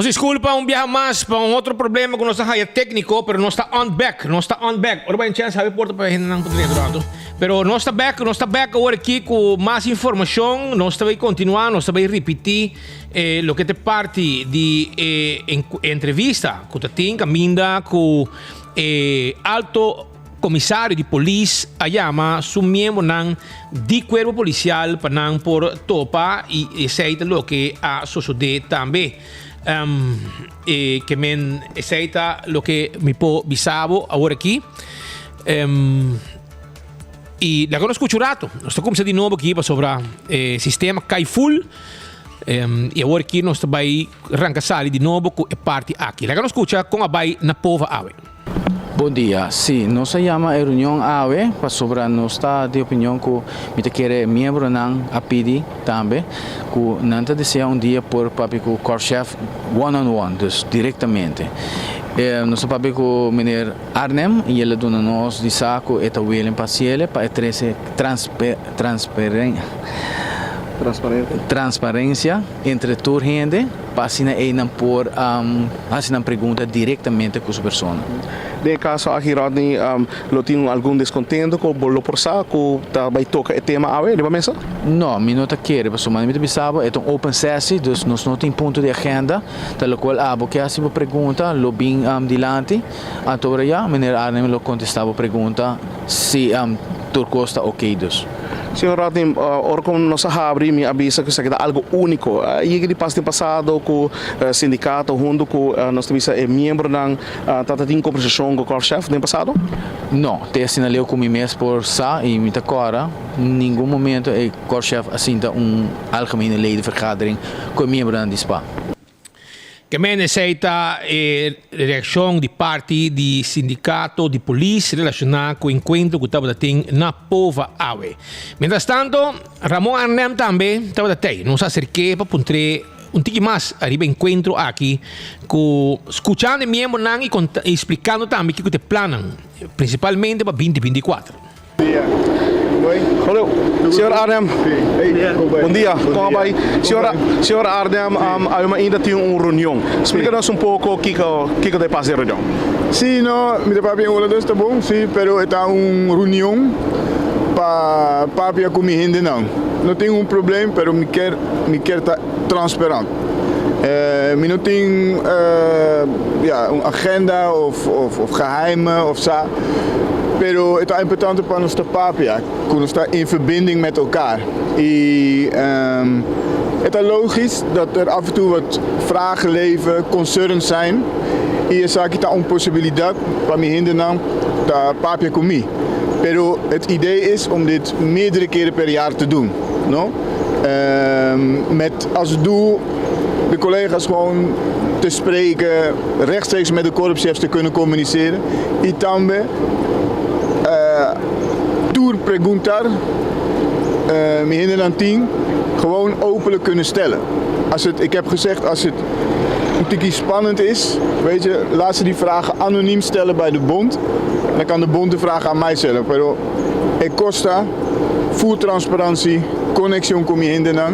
disculpa un biaha mas pa un otro problema cu nos ta haya tecnico, pero nos ta on back, nos ta on back. Ora bay un chance habi porta pa hendenan por drenta rato. Pero nos ta back, nos ta back awor aki cu mas informacion. Nos ta bay continua, nos ta bay ripiti eh, loke ta parti di e entrevista cu ta tin caminda cu e alto Komisario di polis a yama su miembronan di kuerpo polisial pa nan por topa i esei ta loke a sosodé tambe. E ke men esei ta loke mi por bisa bo awor aki. I laga nos skucha un rato. Nos ta kumsa di nobo aki pasobra e sistema kai full. I awor aki nos ta bai ranka sali di nobo ku e parti aki. Laga nos skucha kon a bai na Pova awe. Bon dia. Sí, nos a yama e reunion awe pasobra nos ta di opinion ku mi ta kere e miembronan a pidi tambe ku nan ta desea un dia por papia ku Korpschef one on one, dus direktamente. Nos a papia ku meneer Arnhem i el a duna nos di sa ku e ta willing pa hasiel pa e trese transparencia entre tur hende. Pa asina ei nan por hasi nan pregunta direktamente ku su persona. Den e kaso aki Rodney lo tin algun deskontento ku bo lo por sa ku ta bai toka e tema awe riba mesa? No, mi no ta kere pasobra mi ta bisa bo e ta un open sessie dus nos no tin punto di agenda ta lokual abo ke hasi bo pregunta lo bin dilanti anto ora ya meneer Arnhem lo kontesta bo pregunta si tur kos ta oke dus. Señor Rodney, ora cu nos a habri mi a bisa cu esaki ta algo unico. A yega di pas den pasado cu sindicato hunto cu nos ta bisa e miembronan ta tin conversacion cu Korpschef den pasado? No, te asina leu cu mi mes por sa y mi ta cora, ningun momento e Korpschef a sinta un algemene ledenvergadering cu e miembronan di spa. Ke men esei ta e reakshon di parti di sindikato di polis relashoná ku enkuentro ku tabata tin na Pova awe. Mientrastanto, Ramon Arnhem tambe tabata tei. Nos a aserk'é pa puntr'é un tiki mas ariba e enkuentro aki ku skuchando e miembronan i i splikando tambe kiko ta e plannan, prinsipalmente pa binti 24. Hallo, señor Arnhem. Bon dia, con a bay? Señor, señor Arnhem, um, awe mainta tin un reunion. Splica nos un poco kico, kico ta e pas di e reunion. Sí, no, mi ta papia en holandes ta bon, sí, pero e ta un reunion pa papia cu mi hendenan. No tin un probleem, pero mi kier, mi kier ta transparant. Eh, mi no tin, eh, ja, un agenda of, of, of geheimen of sa. Pero e ta importante pa nos ta papia, ku nos ta in verbinding met elkaar. I e ta logisch dat er af en toe wat vragen leven, concerns zijn. I esaki ta un posibilidad pa mi hendenan ta papia ku mi. Pero het idee is om dit meerdere keren per jaar te doen, no? Met als doel de collega's gewoon te spreken, rechtstreeks met de korpschefs te kunnen communiceren y tambe tur preguntar mi hendenan tin gewoon openlijk kunnen stellen. Als het, ik heb gezegd, als het een tikkie spannend is, weet je, laat ze die vragen anoniem stellen bij de bond. Dan kan de bond de vragen aan mij stellen. Pero e kosta full transparantie, conexion cu mi hendenan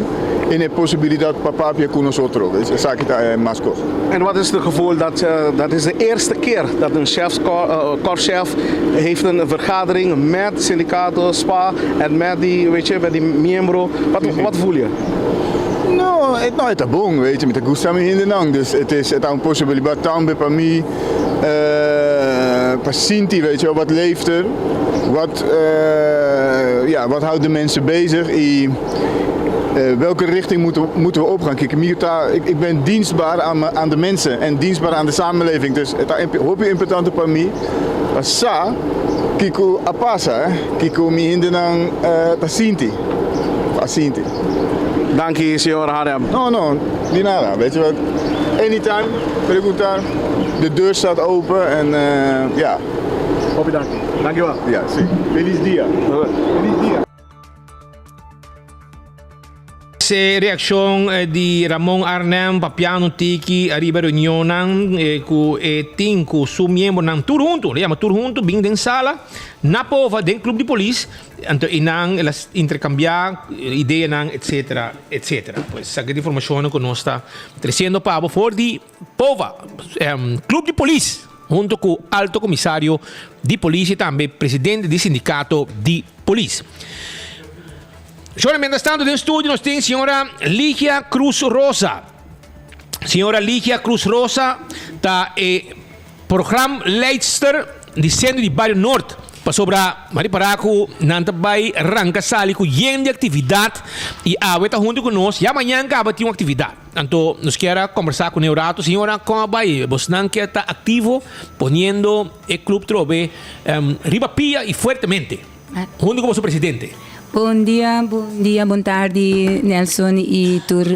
en e posibilidad pa papia cu nosotro. Esaki ta e mas cos. En wat is het gevoel dat dat is de eerste keer dat een chef, korpschef heeft een vergadering met sindicato, spa en met die, weet je, met die miembro. Wat, wat voel je? No, e no, e ta bon, weet je, mi ta gusta mi hendenan, dus het is, e ta un posibilidad tambe pa mi pa sinti, weet je wel, wat leeft er, wat, ja, wat houdt de mensen bezig y welke richting moeten, moeten we opgaan. Kijk, mi ta, ik, ik ben dienstbaar aan, aan de mensen en dienstbaar aan de samenleving, dus e ta hopi importante pa mi pa sa kiko a pasa, eh, kiko mi hendenan ta sinti, a sinti. Danki, señor Harem. No, no, di nada. Weet je wat? Anytime, preguntar. De deur staat open en ja. Hopi danki. Dankjewel. Ja, si. Feliz dia. Feliz dia. E reakshon di Ramon Arnhem papiando un tiki ariba e reunionnan ku e tin ku su miembronan tur huntu, el a yama tur huntu bin den sala na Pova den Club di Polis, anto einan el a interkambiá ideanan etcetera etcetera. Pues esaki ta informashonnan ku nos ta tresiendo pa bo for di Pova, Club di Polis hunto ku Alto Komisario di Polis i tambe presidente di Sindikato di Polis. Señora, mientras tanto den studio nos tin señora Ligia Cruz Rosa. Señora Ligia Cruz Rosa ta e programleidster di Centro di Bario Noord. Pasobra m'a ripara cu nan ta bay ranca sali cu yen di actividad y awe ta hunto cu nos. Ya mañan caba tin un actividad. Anto nos kier a combersa cu ne un rato. Señora, con a bay? Bosnan kier ta activo poniendo e club trobe riba pia y fuertemente. Huntu ku boso presidente. Bon dia, bon dia, bon tardi Nelson y tur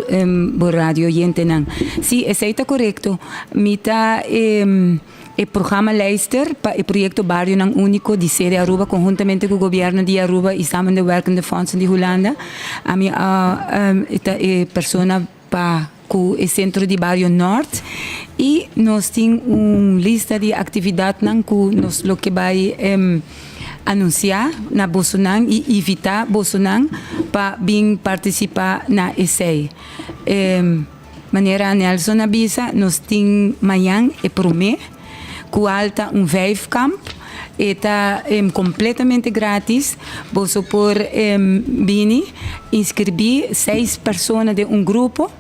bo radio oyentenan. Si, esey ta corecto. Mi ta e programa lijster pa e proyecto Barionan Unico di Sede Aruba conhuntamente cu Gobierno di Aruba y Samen de Werkende Fondsen di Hulanda. Ami ta e persona pa cu e Centro di Bario Noord y nos tin un lista di actividadnan cu nos lo ke bay anuncia na bosonan y invita bosonan pa bin participa na esey. Manera Nelson a bisa nos tin mañan e prome cual ta un vijfkamp. E ta completamente gratis. Boso por bini inscribi seis persona den un grupo.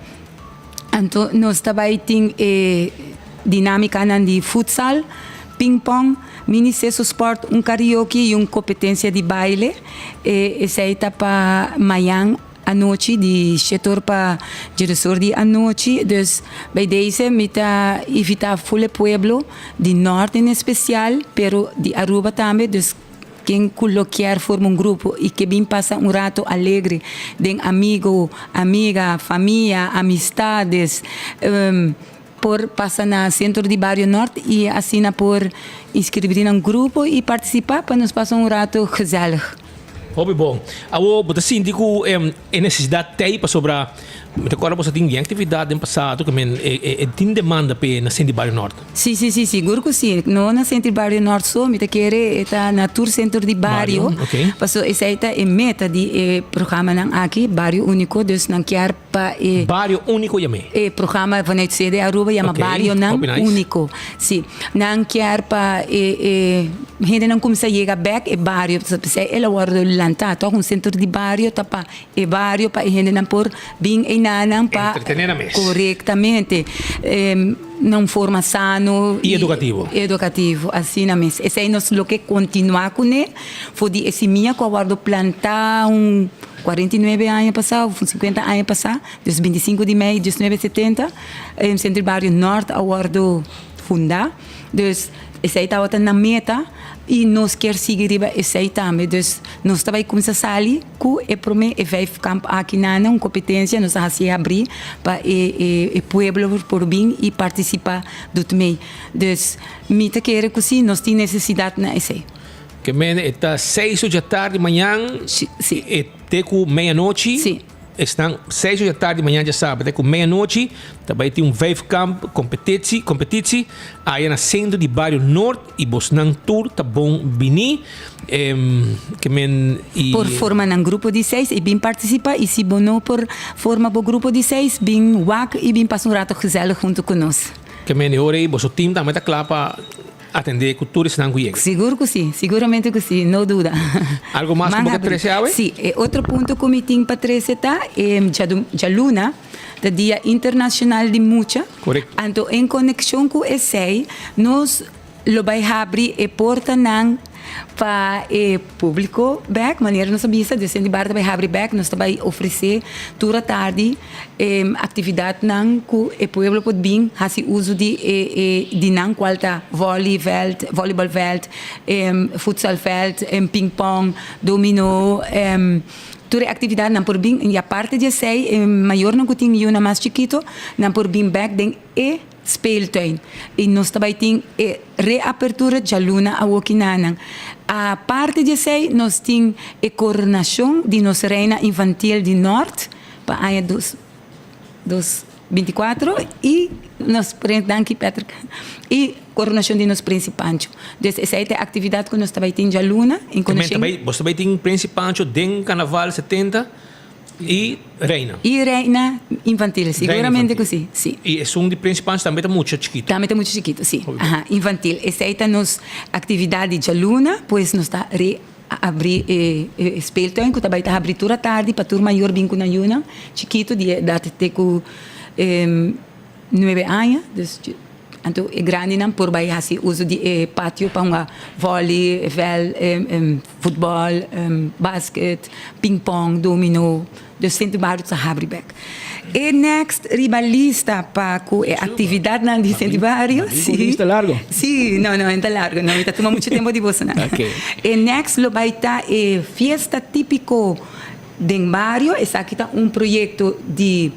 Anto nos ta bay tin e dinamicanan di futsal, ping pong, mini seso sport, un karaoke y un competencia di baile. Esey ta pa mayan. Anochi di shetor pa djedesor di anochi, dus bij deze mi ta invita ful e pueblo di Noord en especial, pero di Aruba tambe, dus ken cu lo kier forma un grupo y ke bin pasa un rato alegre den amigo, amiga, famia, amistades, por pasa na Centro di Bario Noord y asina por inscribir na un grupo y participa pa nos pasa un rato gezellig. Hopi bon. Awor bo ta sinti ku e nesesidat t'ei pasobra mi ta kòrda boso tin bien aktividat den pasado ku men e tin demanda p'e na Sentro di Bario Nort. Sí, sí, sí, sigur ku sí. No na Sentro di Bario Nort so, mi ta kere e ta na tur sentro di bario. Pasobra esei ta e meta di e programanan aki, Bario Úniko, dus nan kier pa e. Bario Úniko yam'é? E programa vanuit CD Aruba yama Barionan Úniko. Sí. Nan kier pa e e hendenan kuminsá yega bèk e bario. P'esei el a wòrdu lantá tòg un sentro di bario ta pa e bario pa e hendenan por bin einanan pa. Entretené nan mes. Korektamente. Na un forma sano. I edukativo. Edukativo, asina mes. Esei nos lo ke kontinuá kuné for di e simia ku a wòrdu plantá un. 49 aña pasá of 50 aña pasá, dus 25 di mei 1970, e Centro di Bario Nort a wòrdu fundá. Dus esei tabata nan meta i nos kier sigui riba esei tambe. Dus nos ta bai kuminsá sali ku e promé e vijf kamp aki nan, un kompetensia nos a hasi habrí pa e e pueblo por bin i partisipá dut mei. Dus mi ta kere ku si nos tin nesesidat na esei. Ke men e ta seis or dja tardi mañan e te ku meianochi. Sí. Esnan seis or dja tardi mañan djasabra te ku meianochi ta bai tin un vijfkamp kompetitsi kompetitsi aya na sentro di bario Noord i bosnan tur ta bon bini. Ke men i. Por forma nan grupo di seis i bin partisipa i si bo no por forma bo grupo di seis bin wak i bin pasa un rato gezellig hunto ku nos. Ke men e ora ei boso tim tambe ta kla pa. Atendé ku tur esnan ku yega. Sigur ku si, siguramente ku si, no duda. Algo mas ku bo ke trese awe? Si, e otro punto ku mi tin pa trese ta e djaluna ta dia internashonal di mucha. Korekto. Anto en konekshon ku esei nos lo bai habri e portanan pa e públiko bèk, manera nos a bisa, dus Senti Bar ta bai habri bèk, nos ta bai ofresé tur atardi E actividadnan cu e pueblo por bin haci uso di e e di nan cual ta volleyveld, volleybalveld, futsalveld, pingpong, domino, tur e actividadnan por bin y aparte di esey e mayornan cu tin yunan mas chikito nan por bin bek den e speeltuin y nos ta bay tin e reapertura djaluna awoki nanan. Aparte di esey nos tin e coronacion di nos reina infantil di Noord. pa aña dos dos binticuatro y nos prins danki Patrick y coronacion di nos Prins Pancho. Dus esey ta e actividad cu nos ta bay tin djaluna en conocion. Bo ta bay tin Prins Pancho den Carnaval 70 y Reina. Y Reina infantil, siguramente cu si, si. Y esun di Prins Pancho tambe ta mucha chikito. Tambe ta mucha chikito, si. Aha, infantil. Esey ta nos actividad di djaluna, pues nos ta re Abri e speeltuin ku ta bai ta habri tur atardi pa tur mayor bin ku nan yunan chikitu di edat te ku nuebe aña. Dus anto e grandinan por bai hasi uso di e patio pa hunga vòli, vèl, futbòl, basket, pingpong, domino. Dus Sint Bario ta habri bek. E next riba lista pa cu e actividadnan di Sint Bario. Si. Lista largo. Si, no, no, ta largo. No, mi ta tuma mucho tempo di bosonan. E next lo bay ta e fiesta tipico den bario. Esaki ta un proyecto di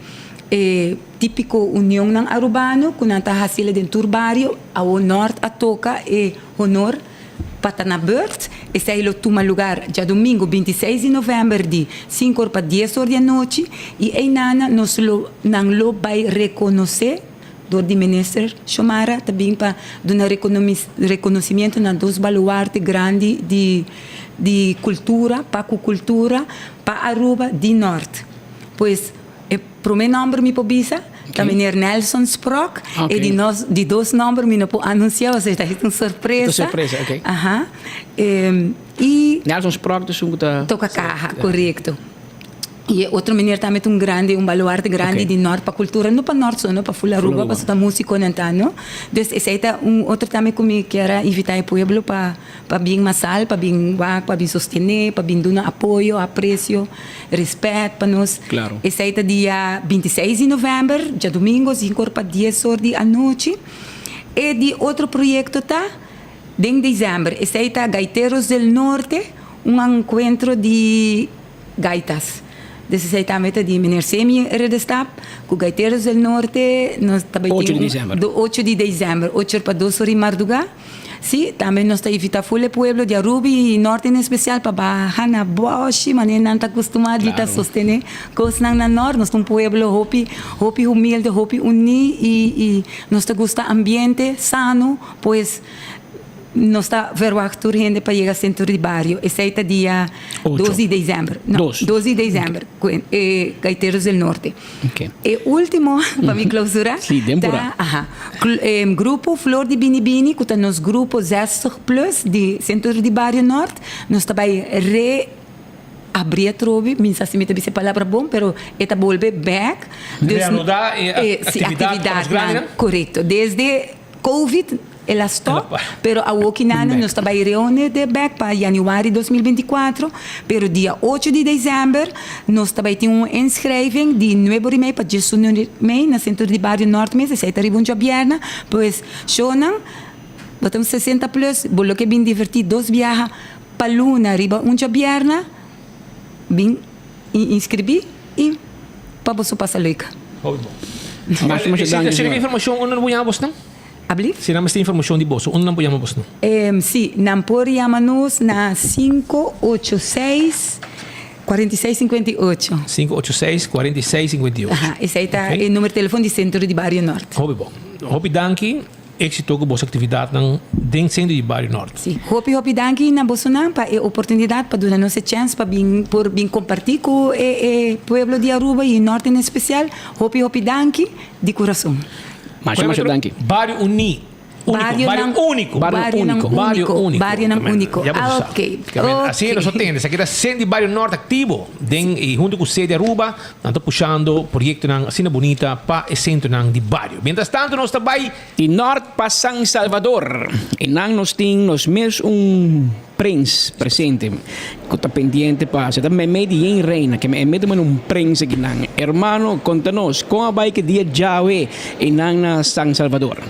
e tipico unionnan Arubano cu nan ta haci'le den tur bario. Awo Noord a toca e honor. Pa ta na beurt, esei lo tuma lugar djadumingu 26 di novèmber di sinku or pa dies or di anochi i einana nos lo nan lo bai rekonosé dor di Minister Xiomara ta bin pa duna rekonosimiento na dos baluarte grandi di di kultura pa ku kultura pa Aruba di Nort. Pues E prome nomber mi por bisa ta meneer Nelson Sprok. E di nos di dos nomber mi no por anuncia pasobra ta un sorpresa. Ta sorpresa, ok. Aha. I. Nelson Sprok ta esun ku ta. Toka kaha, korekto. I e otro meneer tambe ta un grandi, un baluarte grandi di Nort pa kultura, no pa Nort so, no, pa ful Aruba, pasobra ta musikonan ta, no. Dus esei ta un otro tambe ku mi kier a invita e pueblo pa pa bin masal, pa bin wak, pa bin sostené, pa bin duna apoyo, apresio. Respet pa nos. Claro. Esei ta dia 26 di november, djadumingo, sinku or pa dies or di anochi. E di otro proyekto ta den december. Esei ta Gaiteros del Norte, un enkuentro di gaitas. Dus esei tambe ta di meneer Semi Redestap ku Gaiteros del Norte. Nos ta bai tin Ocho di december. Do ocho di december, ocho or pa dos or di mardugá. Sí, tambe nos ta invitá ful e pueblo di Aruba i Norte en espesial pa baha na bòshi manera nan ta kustumá di ta sostené kosnan na Nort. Nos ta un pueblo hopi hopi humilde, hopi uní i i nos ta gusta ambiente sano, pues nos ta verwagt tur hende pa yega sentro di bario. Esei ta dia dos di desèmber, no, dos di desèmber ku e Gaiteros del Norte. E último pa mi klausurá ta, aha. Grupo Flor di Bini Bini ku ta nos grupo zestig plus di Sentro di Bario Nort nos ta bai re abri atrobe, mi sa si mi ta bisa e palabra bon pero e ta bolbe bek. Reanudá e aktividat pa nos grandinan? Korekto, desde Covid el a stop, pero awokinan nos ta bai reuni de bek pa januari 2024, pero dia ocho di december nos ta bai tin un inschrijving di nuebe ora y mei pa diesun ora y mei na Centro di Bario Noord mes, esei ta riba un djabièrnè, pues shownan bo ta un sesenta plus, bo lo ke bin diverti dos biaha pa luna riba un djabièrnè, bin inscribi y pa boso pasa leuk. Hopi bon. Si nan informacion unda nan por yama bosnan? Ablief? Si nan mester informacion di boso, unda nan por yama bosnan? Si, nan por yama nos na 586 46 58. 586 46 58. Aha, esei ta e numero telefon di Centro di Bario Noord. Hopi bon. Hopi danki. Éxito ku boso aktividatnan den Centro di Bario Noord. Si, hopi hopi danki na bosonan pa e oportunidat pa duna nos e chèns pa bin por bin kompartí ku e e pueblo di Aruba i Noord en espesial. Hopi hopi danki di kurason. Masha masha danki. Bario uní. Úniko. Bario úniko. Barionan úniko. Bario úniko. Barionan úniko. Ya boso sa. Oké. Así nos a tende. Esaki ta Centro di Bario Noord aktivo den i huntu ku Sede Aruba. Nan ta pushando proyectonan asina bunita pa e centronan di bario. Mientras tanto nos ta bay. Di Nort pa San Salvador. Einan nos tin nos mes un prins presente cu ta pendiente pa haci. Ta meimei di yen reina ke e mete manda un prins akinan. Hermano, conta nos, con a bay ke dia djawe einan na San Salvador?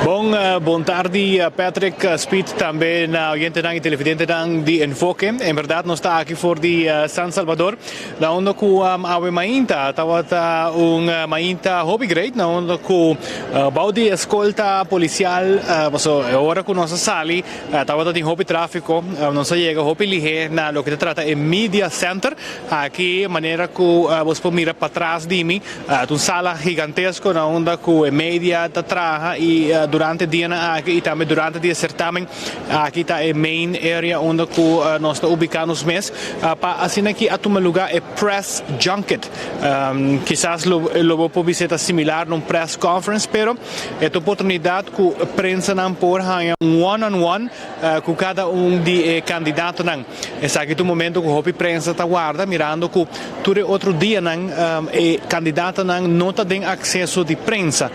Bon. Un bon tardi Patrick, Speed tambe na oyentenan y televidentenan di Enfoke. En berdad nos ta aki for di San Salvador na unda cu awe mainta tabata un mainta hopi great na unda cu bou di escolta policial paso e ora cu nos a sali tabata tin hopi trafico nos a yega hopi lihe na loke ta trata e media center aki manera cu bos por mira patras di mi. Ta un sala gigantesko na unda ku e media ta traha i durante dianan aki i tambe durante di e sertamen aki ta e main area unda ku nos ta ubiká nos mes pa asina aki a tuma lugá e press junket. Kisas lo lo bo por bisa e ta similar na un press conference pero e ta oportunidat ku prensanan por haña un one on one ku kada un di e kandidatonan. Esaki ta un momento ku hopi prensa ta warda mirando ku tur e otro dianan e kandidatonan no ta den akseso di prensa.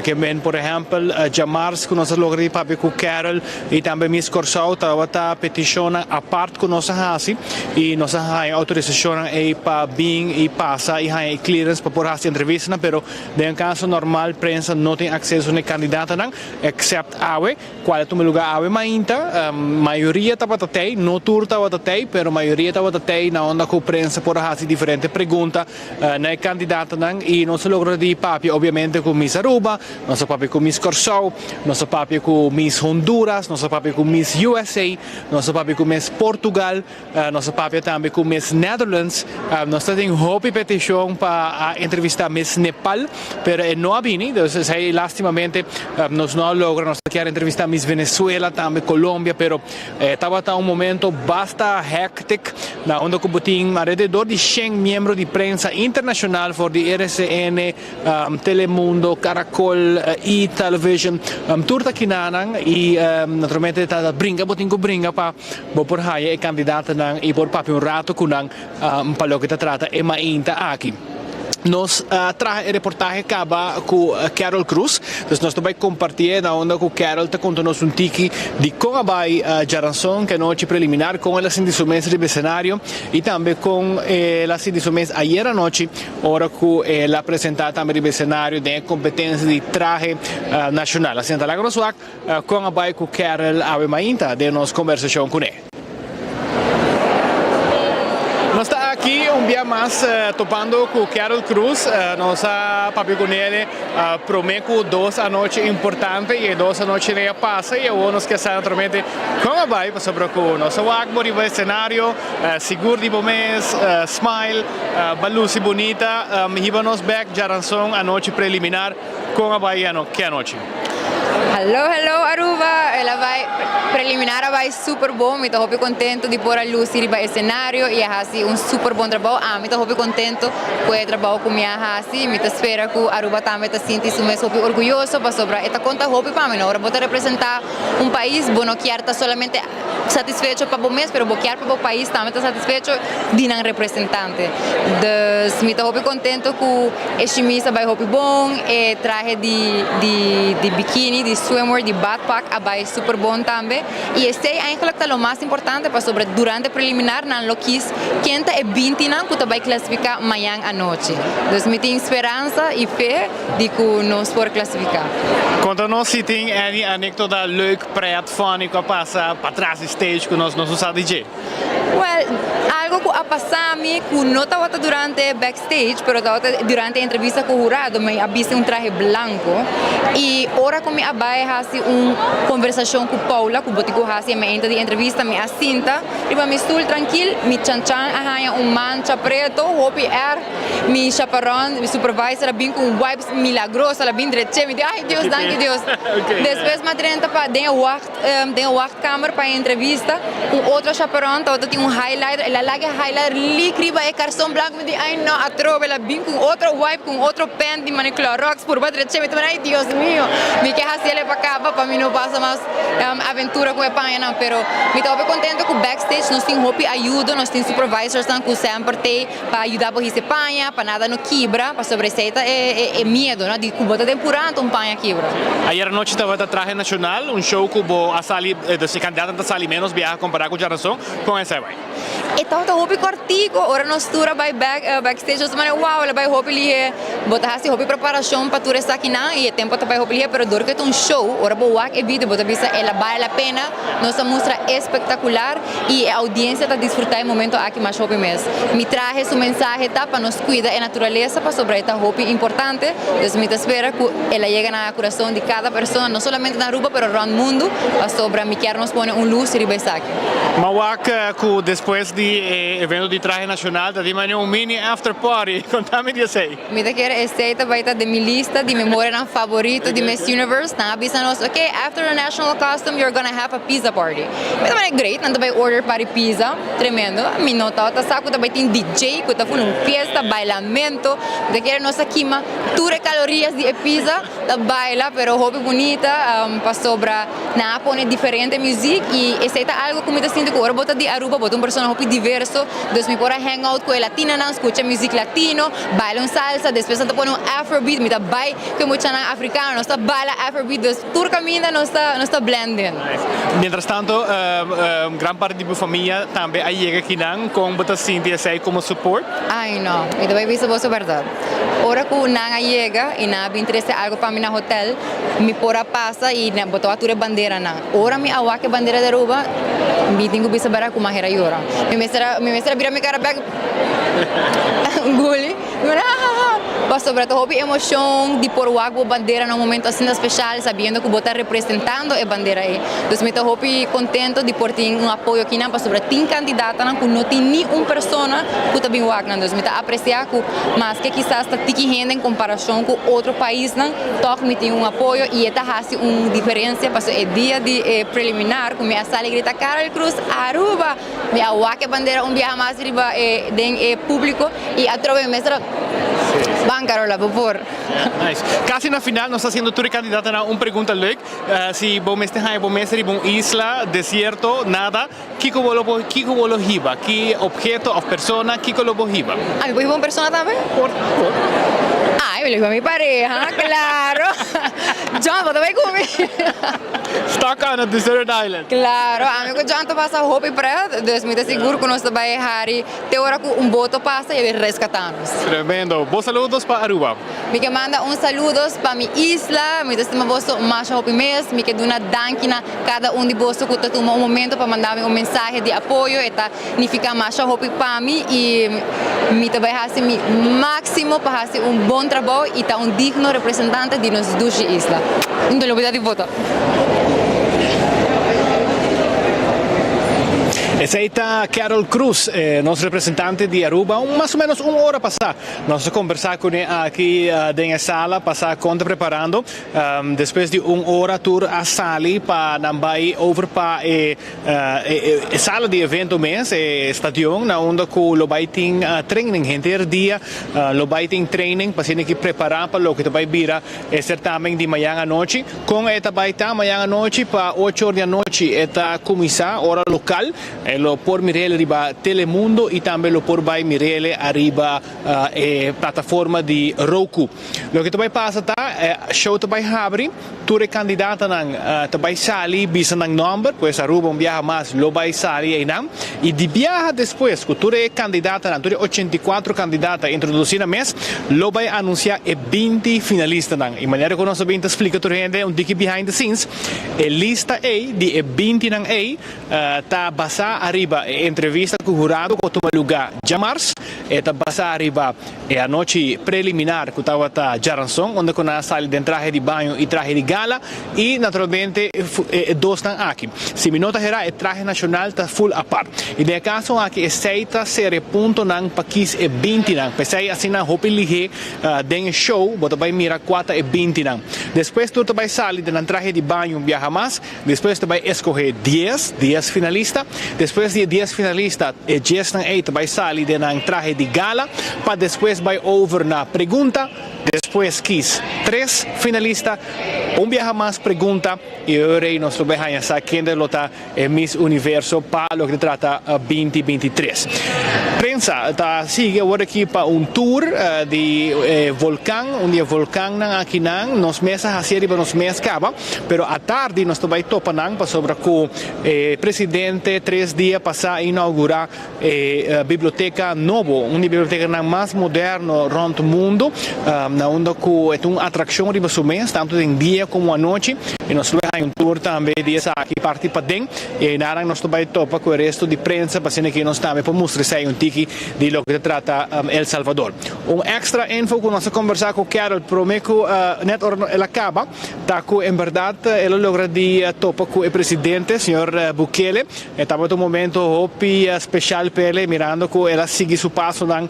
Ke men por ehèmpel djamars ku nos a logra di papia ku Carol i tambe Miss Kòrsou tabata petishonnan apart ku nos a hasi i nos a haña outorisashonnan ei pa bin i pasa i haña e clearance pa por hasi entrevistanan pero den kaso normal prensa no tin akseso na e kandidatonan except awe. Cual a tuma lugar awe mainta, mayoria tabata tey, no tur tabata tey, pero mayoria tabata tey na unda cu prensa por a haci diferente pregunta na e candidatonan y nos a logra di papia obviamente cu Miss Aruba, nos a papia cu Miss Corsou, nos a papia cu Miss Honduras, nos a papia cu Miss USA, nos a papia cu Miss Portugal. Nos a papia tambe ku Miss Netherlands. Nos ta tin hopi petishon pa a entrevista Miss Nepal, pero e no a bini. Dus esei lastimamente nos no a logra. Nos ta kier entrevista Miss Venezuela tambe, Colombia, pero e tabata un momento basta hectic na unda ku bo tin alrededor di shen miembro di prensa internashonal for di RCN, Telemundo, Caracol y Television. Tur ta kinanan y naturalmente ta bringa bo tin ku bringa pa Bo por haya e kandidatonan i por papia un rato ku nan pa loke ta trata e mainta aki. Nos a traha e reportahe kaba ku Carol Cruz, dus nos ta bai kompartié na unda ku Carol ta konta nos un tiki di kon a bai djaranson ku anochi preliminar, kon el a sinti su mes riba e senario i tambe kon el a sinti su mes ayer anochi ora ku el a presentá tambe riba e senario den e kompetensia di trahe nashonal. Asina ta laga nos wak. Kon a bai ku Carol awe mainta den nos kombersashon kuné? Nos ta aki un bia mas topando ku Carol Cruz. Nos a papia kuné promé ku dos anochi importante i e dos anochinan a pasa i awor nos ke sa naturalmente kon a bai pasobra ku nos a wak bo riba esenario sigur di bo mes, smile, ba lusi bunita. Hiba nos bek djaranson anochi preliminar. Kon a bai ke anochi? Hallo hallo Aruba, el a bai preliminar a bai super bon, mi ta hopi contento di por a luci riba escenario y a haci un super bon trabou, ami ta hopi contento cu e trabou cu mi a haci, mi ta spera cu Aruba tambe ta sinti su mes hopi orguyoso pasobra e ta conta hopi pa mi, no ora bo ta representa un pais bo no kier ta solamente satisfecho pa bo mes pero bo kier pa bo pais tambe ta satisfecho di nan representante. Dus mi ta hopi contento cu e shimis a bay hopi bon, e trahe di di di bikini, di swimwear, di badpak a bay super bon tambe y esey eigenlijk ta lo mas importante pasobra durante preliminar nan lo kies ken ta e bintinan cu ta bay clasifica mañan anochi. Dus mi tin speransa y fe di cu nos por clasifica. Conta nos si tin any anecdota leuk, pret, funny cu a pasa patras di stage cu nos no sa di dje. Well, algo cu a pasa mi cu no tabata durante backstage, pero tabata durante entrevista cu hurado, mi a bisti un trahe blanco y ora cu mi a bay haci un conversacion cu Paula, cu bo tin cu haci e meinta di entrevista, mi a sinta riba mi stoel trankil, mi chanchan a haya un mancha preto, hopi erg. Mi chaperon, mi supervisor a bin cu un wipes milagroso, el a bin dreche, mi di ay Dios, danki Dios. Despues mi a drenta pa den e wacht, den e wachtkamer pa e entrevista, un otro chaperon tabata tin un highlighter, el a laga e highlighter lik riba e karson blanco, mi di ay no, atrobe el a bin cu un otro wipe, cu un otro pen di mane Clorox purba dreche, mi ta mira ay Dios mio, mi ke haci el pa caba pa mi no pasa mas aventura cu e pañanan, pero mi ta hopi contento cu backstage nos tin hopi ayudo, nos tin supervisorsnan cu semper t'ey. Pa yuda bo hise paña, pa nada no kibra, pasobra esei ta e miedo, no, di ku bo ta den purá anto un paña kibra. Ayer anochi tabata Trahe Nacional, un show ku bo a sali, dus e kandidatonan ta sali menos biaha kompará ku djaranson, kon esei bai? E tabata hopi. kòrtiku, ora nos tur a bai bèk backstage nos ta manda wow el a bai hopi lihé, bo ta hasi hopi preparashon pa tur esakinan i e tempu ta bai hopi lihé pero dor ku e ta un show ora bo wak e video bo ta bisa el a bale la pena, nos a mustra espektakular i e oudiensia ta disfrutá e momento aki mas hopi mes. Mi trahe su mensahe ta pa nos kuida e naturalesa pasobra e ta hopi importante, dus mi ta spera ku el a yega na kurason di kada persona no solamente na Aruba pero rònt mundu pasobra mi kier nos pone un lus riba esaki. M'a wak ku despues di e evento di trahe nashonal ta tin manera un mini after party. Konta mi di esei. Mi ta kere esei ta bai ta den mi lista di memorianan favorito di Miss Universe. Nan a bisa nos, ok, after the national costume you're gonna have a pizza party. Mi ta manera great, nan ta bai order par di pizza, tremendo. Mi no tabata sa ku ta bai tin DJ ku ta funa un fiesta, bailamento. Mi ta kere nos a kima tur e calorias di e pizza ta baila, pero hopi bunita pasobra Nan a pone diferente muziek y esey ta algo cu mi ta sinti cu ora bo ta di Aruba bo ta un persona hopi diverso, dus mi por a hang out cu e latinonan, scucha muziek latino, baila un salsa, despues nan ta pone un afrobeat, mi ta bay cu e muchanan africano, nos ta baila afrobeat, dus tur caminda nos ta nos ta blend in. Nice. Mientras tanto gran parti di bo famia tambe a yega akinan, con bo ta sinti esey como support? Ay no, mi ta bay bisa boso berdad. Ora cu nan a yega y nan a bin trece algo pa mi na hotel, mi por a pasa y nan bo tawa tur e banderanan. Ora mi a wak e bandera di Aruba, mi tin cu bisa bera cu maher a yora. Mi mester a, mi mester a bira mi cara bek guli. Mi mester ha ha ha. Pasobra ta hopi emocion di por wak bo bandera na un momento asina special sabiendo cu bo ta representando e bandera ey. Dus mi ta hopi contento di por tin un apoyo akinan pasobra tin candidatanan cu no tin ni un persona cu ta bin wak nan. Dus mi ta aprecia cu maske kisas ta tiki hende en comparacion cu otro paisnan, tog mi tin un apoyo y e ta haci un diferencia pasobra e dia di e preliminar cu mi a sali grita Karel Cruz Aruba! Mi a wak e bandera un biaha mas riba e den e publico y atrobe mi mester a Ban Carola bo por. Nice. Casi na final nos ta haciendo tur e candidatonan un pregunta leuk. Si bo mester haña bo mes riba un isla desierto, nada, kiko bo lo por kiko bo lo hiba? Ki obheto of persona kiko lo bo hiba? Ah, mi por hiba un persona tambe? Por por. Ay, mi lo hiba mi pareha, claro. John, bo ta bay cu mi? Stuck on a deserted island. Claro, ami cu John ta pasa hopi pret, dus mi ta sigur cu nos ta bay hari te ora cu un boto pasa y a bin rescata nos. Tremendo. Bo saludos pa Aruba. Mi ke manda un saludos pa mi isla, mi ta stima boso masha hopi mes, mi ke duna danki na kada un di boso ku ta tuma un momento pa manda mi un mensahe di apoyo, e ta nifiká masha hopi pa mi i mi ta bai hasi mi máksimo pa hasi un bon trabou i ta un digno representante di nos dushi isla. No ta lubida di vota. Esei ta Carol Cruz, nos representante di Aruba. Un mas o menos un ora pasá nos a kombersá kuné aki den e sala pa sa kon ta preparando. Despues di un ora tur a sali pa nan bai over pa e sala di evento mes, e stadion na unda ku lo bai tin training henter dia. Lo bai tin training pa asina ki prepara pa loke ta bai bira e sertamen di mañan anochi. Kon e ta bai ta mañan anochi? Pa ocho or di anochi e ta kuminsá, ora lokal. E lo por mir'el riba Telemundo i tambe lo por bai mir'el ariba e plataforma di Roku. Loke ta bai pasa ta, e show ta bai habri, tur e kandidatanan ta bai sali bisa nan nòmber, pues Aruba un biaha mas lo bai sali einan. I di biaha despues ku tur e kandidatanan, tur e 84 kandidata introdusí nan mes, lo bai anunsiá e 20 finalistanan. I manera ku nos a bin ta splika tur hende un tiki behind the scenes, e lista ei di e bintinan ei ta basá ariba e entrevista ku hurado ku a tuma lugá djamars, e ta basá riba E anochi preliminar ku tabata djaranson unda ku nan a sali den trahe di baño i trahe di gala i naturalmente e dosnan aki. Si mi no ta herá e trahe nashonal ta ful apart. I den e kaso aki esei ta ser e puntonan pa kis e bintinan. P'esei asina hopi lihé den e show bo ta bai mira kua ta e bintinan. Despues tur ta bai sali den nan trahe di baño un biaha mas. Despues ta bai escoge dies, dies finalista. Despues di e dies finalista, e diesnan ei ta bai sali den nan trahe di gala pa despues bai over na pregunta. Despues kis tres finalista. Un biaha mas pregunta y ora ey nos lo bay haña sa kende lo ta e Miss Universo pa loke ta trata 2023. Prensa ta sigui awor aki pa un tour di e volcan, un di e volcannan akinan. Nos mes a haci riba nos mes caba, pero atardi nos ta bay topa nan pasobra cu e presidente tres dia pasa a inaugura E biblioteca nobo, un di bibliotecanan mas moderno rond mundo, na unda cu e ta un atraccion riba su mes, tanto den dia como anochi, y nos lo haña un tour tambe di esaki parti paden, y aynanan nos lo bay topa cu e resto di prensa pa asina ki nos tambe por mustra esey un tiki di loke ta trata El Salvador. Un extra info cu nos a conversa cu Carol prome cu net ora el a caba, ta cu en berdad el a logra di topa cu e presidente, señor Bukele. E tabata un momento hopi special p'ele mirando cu el a sigui su pasonan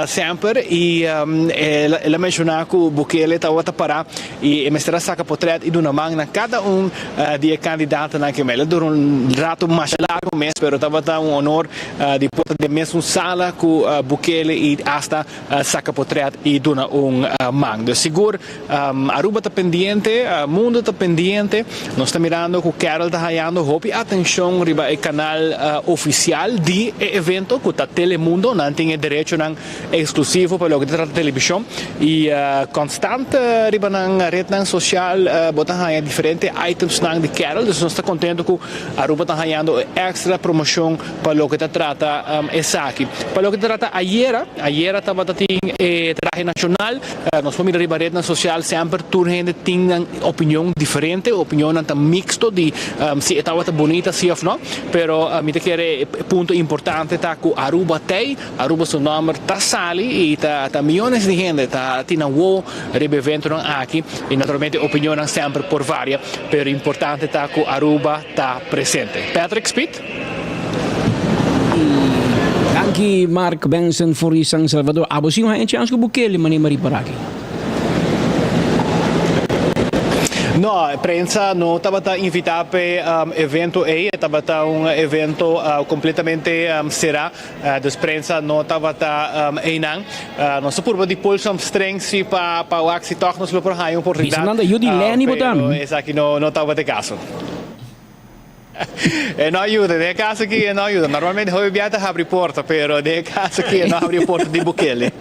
semper y el a menciona cu Bukele tabata para y e mester a saca potret y duna man na cada un di e candidatonan ke mel. A dura un rato masha largo mes pero tabata un honor di por ta den mesun sala cu Bukele y hasta saca potret y duna un man. Dus sigur Aruba ta pendiente, mundo ta pendiente. Nos ta mirando cu Carol ta hayando hopi atencion riba e canal oficial di e evento cu ta Telemundo. Nan tin e derechonan exclusivo pa loke ta trata television y constant riba nan rednan social bo ta haya diferente itemsnan di Carol. Dus nos ta contento cu Aruba ta hayando e extra promocion pa loke ta trata esaki. Pa loke ta trata ayera, ayera tabata tin e trahe nacional. Nos por mira riba rednan social semper tur hende tin nan opinion diferente, opinionnan ta mixto di si e tabata bunita si of no, pero mi ta kere e punto importante ta cu Aruba t'ey, Aruba su nomber ta sali y ta ta miyones di hende ta tin nan wowo riba e eventonan aki y naturalmente opinionnan semper por varia, pero importante ta cu Aruba ta presente. Patrick Speed. Danki Mark Benson for di San Salvador. Abo si un haña chans ku Bukele mane mari por aki? No, prensa no tabata invitá p'e evento ei. E tabata un evento completamente será, dus prensa no tabata einan. Nos a purba di pull some strings si pa pa wak si tòg nos lo por haña un oportunidat, Bisa nan ta yu di Lenny bo ta. pero esaki no no tabata e kaso. E no a yuda, den e caso aki e no a yuda. Normalmente hopi bia ta habri porta, pero den e caso aki e no habri e porta di Bukele.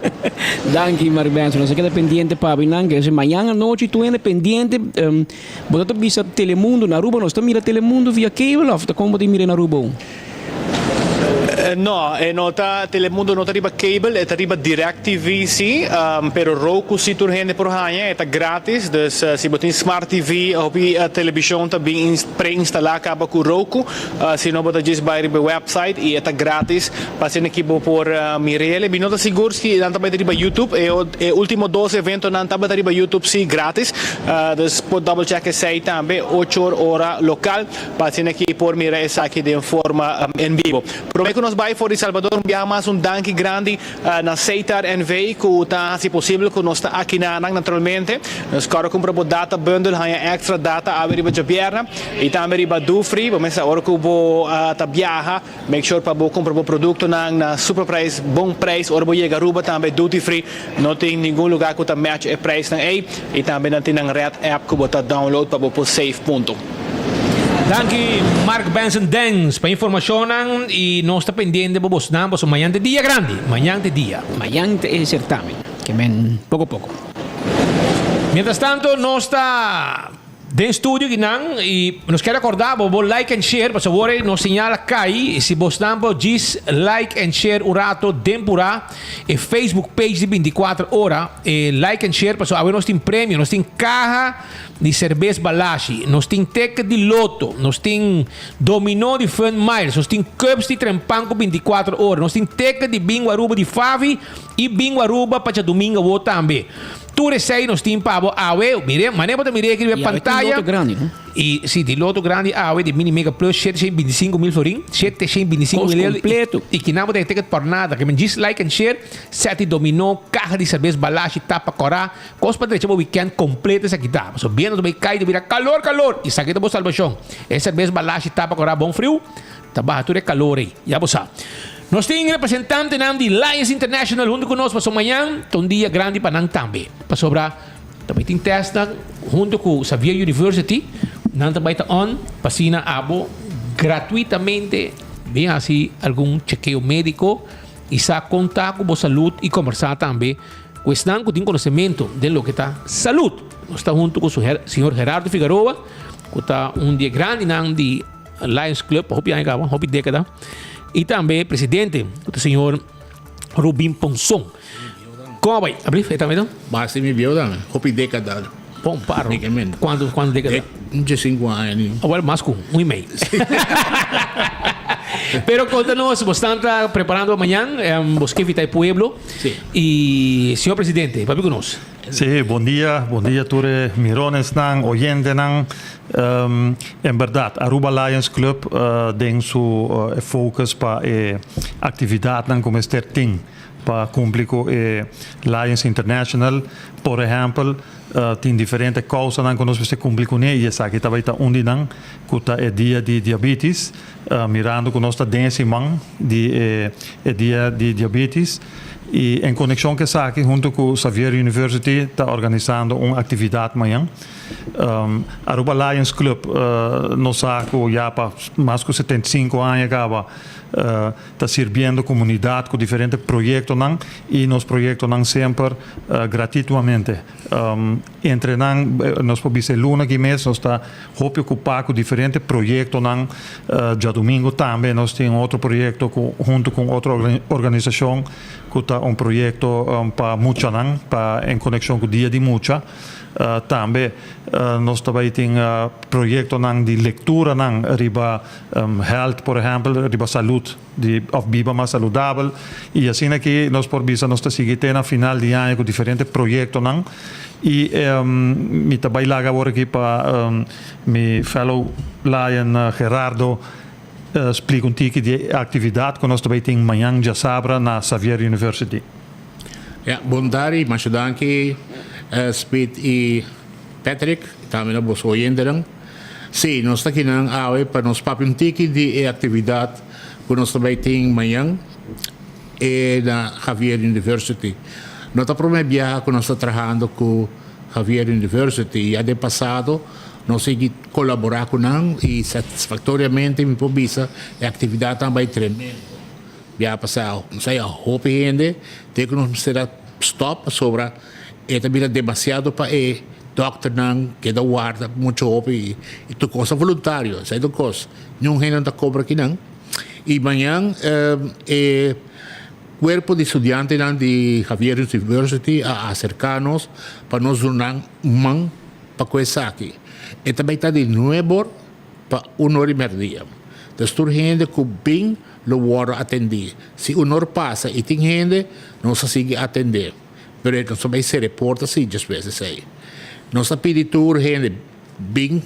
Danki Mark Benson, nos a keda pendiente pa abinan, ke mañan anochi tur hende pendiente. Bo ta bisa Telemundo na Aruba, nos ta mira Telemundo via cable of ta kon bo ta mira na Aruba un? No, e no ta, Telemundo no ta riba cable, e ta riba DirecTV si, pero Roku si tur hende por haña, e ta gratis, dus si bo tin Smart TV, hopi television ta bin pre-instalá kaba ku Roku, si no bo ta djis bai riba e website i e ta gratis pa asina ki bo por mir'el. Mi no ta sigur si nan ta bai ta riba YouTube, e e ultimo dos eventonan tabata riba YouTube si gratis, dus por double check esei tambe, ocho or ora lokal. Pa asina ki por mira esaki den forma en bibo. Prome ku nos bai for di Salvador un biaha mas un danki grandi na Seitar NV ku ta hasi posibel ku nos ta aki na nan naturalmente. Nos kòrda kumpra bo data bundle haña extra data awe riba djabièrnè i tambe riba Dufry. Bo mester ora ku bo ta biaha Make sure pa bo cumpra bo productonan na super prijs, bon prijs. Ora bo yega Aruba tambe duty free. No tin ningun lugar cu ta match e prijsnan ey. Y tambe nan tin nan red app cu bo ta download pa bo por save punto. Danki Mark Benson Dens pa informacionnan y nos ta pendiente bo bosnan pasobra mañan ta e dia grandi, mañan ta e dia. Mañan ta e certamen, ke men poco poco. Mientras tanto nos ta. Den studio kinan y nos kier acorda bo bo like and share pasobra awor ey nos señal a cay y si bosnan por djis like and share un rato den pura e Facebook page di 24 ora e like and share pasobra awe nos tin premio nos tin caha di cerbes Balashi nos tin ticket di loto nos tin domino di Fun Miles nos tin cups di Trempan cu 24 ora nos tin ticket di Bingo Aruba di Favi y Bingo Aruba pa djadomingo awo tambe. Tur esei nos tin pa bo awe. Mire, manera bo ta mira aki riba e I awe tin pantaya. loto grandi, no? I si, tin loto grandi awe di Mini Mega Plus, 725 mil florin, 725 Kos mil euro. kompleto. I kinan bo ta e ticket por nada. Ke men djis like and share, seti dominó, kaha di serbes, balashi, tapa kòrá, kos pa drecha bo weekend kompleto esaki ta. Pasobra bientu ta bai kai ta bira kalor kalor i esaki ta bo salbashon. E serbes, balashi, tapa kòrá bon friu ta baha tur e kalor ei. Ya bo sa. Nos tin representantenan di Lions International huntu ku nos pasobra mañan ta un dia grandi pa nan tambe. Pasobra ta bai tin testnan huntu ku Xavier University, nan ta bai ta on pa asina abo gratuitamente bin hasi algun chekeo mediko i sa kon ta ku bo salud i kombersá tambe ku esnan ku tin konosementu den loke ta salud. Nos ta huntu ku señor Gerardo Figaroa ku ta un di e grandinan di Lions Club pa hopi aña kaba, hopi dékada, i tambe presidente ku ta señor Rubin Ponson. Kon a bai? Ablief, e tambe ta? Basta mi bieu tambe, hopi dékada. Bon, paro. Kuantu, kuantu dékada? Un diesinku aña ni. Awor mas ku un i mei. Pero konta nos, bo stan ta preparando pa mañan, bo ke invita e pueblo. Sí. I señor presidente, papia ku nos. Sí, bon dia, bon dia tur e mironesnan, oyentenan. En berdad, Aruba Lions Club den su focus pa e actividadnan cu mester tin pa cumpli cu e Lions International. Por ehempel, tin diferente causanan cu nos mester cumpli cune y esaki ta bay ta un di nan, cu ta e dia di diabetes. Mirando cu nos ta den e siman di e dia di diabetes y en conexion cu esaki hunto cu Xavier University ta organisando un actividad mañan. Aruba Lions Club nos sa cu ya pa mas cu 75 aña caba ta sirbiendo comunidad cu diferente proyectonan y nos proyectonan semper gratituamente. Entre nan nos por bisa e luna aki mes nos ta hopi ocupa cu diferente proyectonan. Djadomingo tambe nos tin otro proyecto cu hunto cu otro organisacion cu ta un proyecto pa muchanan pa en conexion cu dia di mucha. Tambe nos ta bay tin proyectonan di lecturanan riba health por ehempel riba salud. Di of biba mas saludabel y asina ki nos por bisa nos ta sigui te na final di aña cu diferente proyectonan y mi ta bay laga awor aki pa mi fellow Lion Gerardo splica un tiki di e actividad cu nos ta bay tin mañan djasabra na Xavier University. Ya, bon tardi, masha danki Speed y Patrick, tambe na boso oyentenan. Sí, nos ta kinan awe pa nos papia un tiki di e aktividat ku nos ta bai tin mañan e na Xavier University. No ta promé biaha ku nos ta trahando ku Xavier University. Ya den pasado nos sigui kolaborá ku nan i satisfaktoriamente mi por bisa e aktividatnan a bai tremendo. Biaha pasado nos a haya hopi hende te ku nos mester a stòp pasobra E ta bira demasiado pa e dokternan keda warda mucho hopi y tur cos ta voluntario, esai tur cos. Niun hende no ta cobra kinan. Y mañan e cuerpo di studiantenan di Xavier University a acerca nos pa nos duna nan man pa cu esaki. E ta bay ta di nuebor pa un or y merdia. Entonces tur hende cu bin lo wordo atendi. Si un or pasa y tin hende, nos a sigui atende. Pero e nos ta bay sere porta si despues esey. Nos ta pidi tur hende bin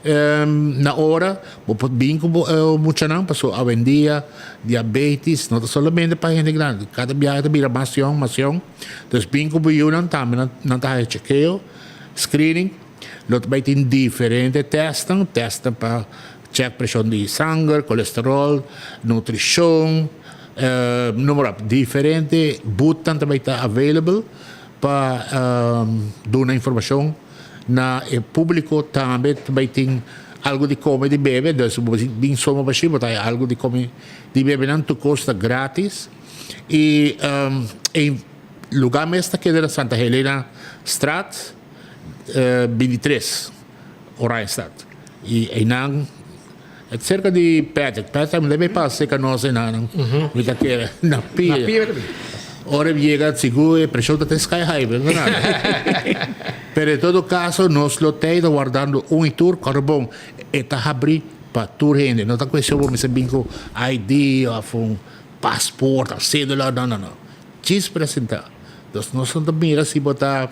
na ora, bo por bin cu bo muchanan pasobra awendia diabetes no ta solamente pa hende grandi, cada biaha ta bira mas yong mas yong. Entonces bin cu bo yunan tambe nan ta haci chekeo, screening. Lo ta bay tin diferente testnan, testnan pa check preshon di sanger, kolesterol, nutrishon, noem maar op. Diferente boothnan ta bay ta available pa duna informashon na e publico. Tambe ta bay tin algo di come di bebe, dus bo bin soma bashi bo ta haya algo di come di bebe nan, tur cos ta gratis y e lugar mes ta keda na Santa Helena straat. 23, Oranjestad. Y einan, het cerca di Patrick. Patrick debe pasa cerca nos einan. Mi ta kere na pia. Na pia también. Ora yega sigur e presión ta te sky high, pero no nada. Pero en todo caso nos lo ta ta wardando un y tur, kòrda bon, e ta habri pa tur hende. No ta cuestion bo mester bin cu ID of un paspoort of cedula, no, no, no. Djis presenta. Nos no ta mira si bo ta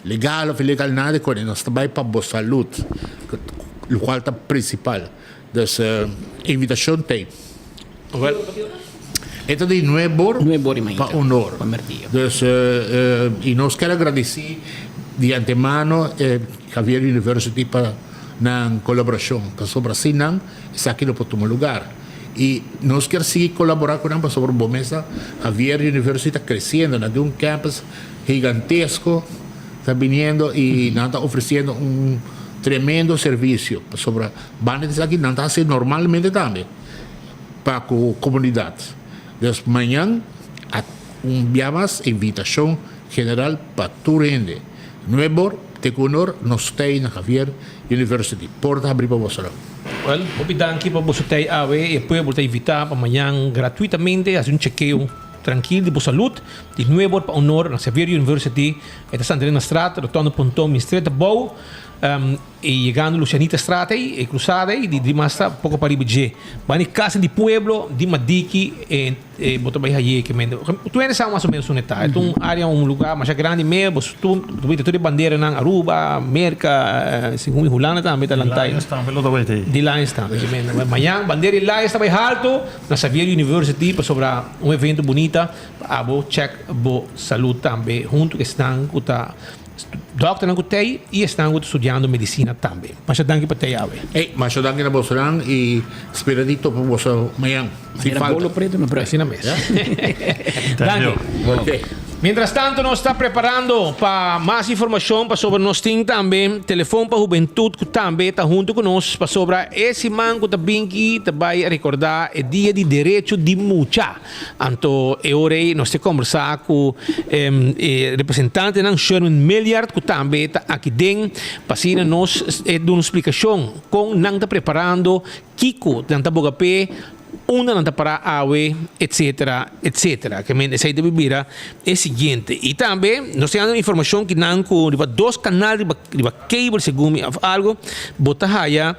legal of ilegal nada di kone. Nos ta bai pa bo salud, lokual ta prinsipal. Dus invitashon t'ei. E ta di nuebe or pa un or. Dus i nos kier a gradisí di antemano Xavier University pa nan kolaborashon. Pasobra sin nan esaki no por tuma lugar. I nos kier sigui kolaborá ku nan pasobra bo mes sa Xavier University ta kresiendo, nan tin un campus gigantesko ta biniendo i nan ta ofresiendo un tremendo servisio pasobra banda di esaki nan ta hasi normalmente tambe pa ku komunidat. Dus mañan a un bia mas invitashon general pa tur hende. Nuebor te ku unor nos ta ei na Xavier University. Porta habri pa bosonan. Wel, hopi danki pa boso tei awe. E pueblo ta invita pa mañan gratuitamente haci un chekeo trankil di bo salud di nuebor pa unor na Xavier University. E ta Santa Elena Straat, rotonde Ponton Minstreta bou. Y yegando Lucianita Straat ey, e cruzada ey, di Drimasta poco pariba dje. Bani casa di pueblo di Madiki e e bo ta bay haye ke mende. Tur hende sa mas o menos unda e ta. E ta un area, un lugar masha grandi mea, bo tur bo bita tur e banderanan Aruba, Merca, segun mi Hulanda tambe ta lanta. Di Lions tambe lo ta bay ta ey. Di Lions tambe, ke mende. Mañan bandera di Lions ta bay halto na Xavier University pasobra un evento bunita pa abo check bo salud tambe hunto ku esnan ku ta Dòkternan ku tei i esnan ku ta studiando medisina tambe. Masha danki pa tei awe. Ey, masha danki na bosonan i spera di topa boso mañan. Sin Manera falta. bolo preto na brug. Asina mes. Danki. Ok. Mientras tanto nos ta preparando pa mas informacion pasobra nos tin tambe Telefon pa Hubentud cu tambe ta hunto cu nos pasobra e siman cu ta binki ta bay recorda e dia di derecho di mucha. Anto e ora ei nos ta kombersá ku e representantenan Sherman Milliard ku tambe ta aki den pa asina nos e duna un splikashon kon nan ta preparando, kiko nan ta boga p'e, unda nan ta pará awe, etsetera, etsetera. Ke men esei debe bira e siguiente. I tambe nos tin informashon ki nan ku riba dos kanal riba riba cable segun mi of algo bo ta haya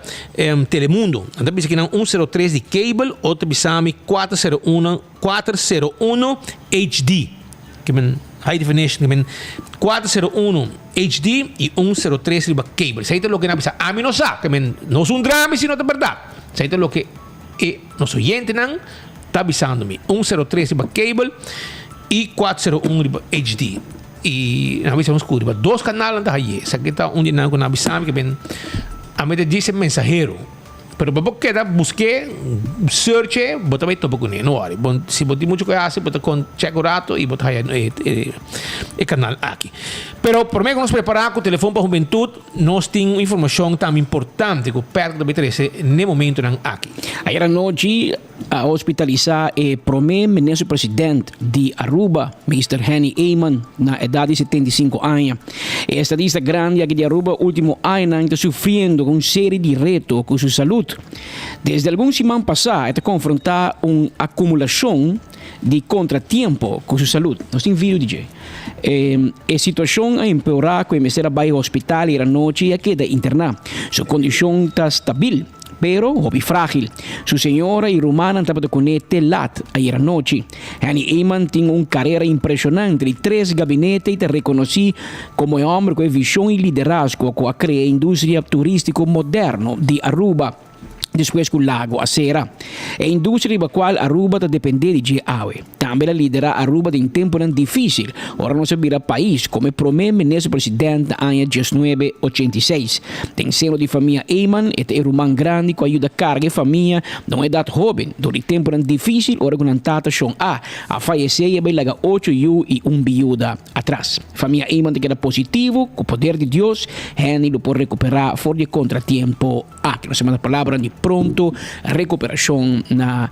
Telemundo. Nan ta bisa ki nan un sero tres di cable otro ta bisa mi kuater sero uno kuater sero uno HD ke men high definition ke men kuater sero uno HD i un sero tres riba cable. Esei ta loke nan a bisa ami no sa ke men no es un drama si no ta berdad. Esei ta loke e nos oyentenan ta bisando mi. Un sero tres riba cable i kuater sero un riba HD. I nan a bisa nos ku riba dos kanal nan ta haye. Esaki ta un di nan ku nan a bisa mi ke ben a mete djis e mensahero. Pero bo por keda busk'é, search'é, bo ta bai topa kuné. No worry. Bo si bo tin muchu ku hasi bo ta kon check un rato i bo ta haya e kanal aki. Pero promé ku nos prepará ku Telefon pa Hubentut nos tin un informashon tambe importante ku Patrick ta bai trese n'e momentunan aki. Ayer anochi a hospitalisá e promé minister president di Aruba, Mister Henny Eman, na edat di 75 aña. E estadista grandi aki di Aruba último añanan ta sufriendo ku un seri di reto ku su salud. Desde algun siman pasá e ta konfrontá un akumulashon di kontratiempo ku su salud. Nos tin video di dje. E situashon a empeorá ku e mester a bai hospital ayer anochi i a keda interná. Su kondishon ta stabil. Pero hopi frágil. Su señora i rumannan tabata kuné te lat ayer anochi. Henny Eman tin un karera impreshonante di tres gabinete i ta rekonosí komo e hòmber ku e vishon i liderazgo ku a krea e industria turístiko moderno di Aruba despues ku Lago a sera. E industria riba kual Aruba ta dependé di dje awe. Tambe el a liderá Aruba den tempunan difísil, ora nos a bira pais komo e promé minister president na aña diesnuebe ochenta i seis. Den seno di famia Eman, e ta e ruman grandi ku a yuda karga e famia na un edat hóben dor di tempunan difísil ora ku nan tata Shon A a fayesé i a bai laga ocho yu i un biuda atras. Famia Eman ta keda positivo ku poder di Dios, Henny lo por rekuperá for di e kontratiempo Aki nos a manda palabra di pronto recuperacion na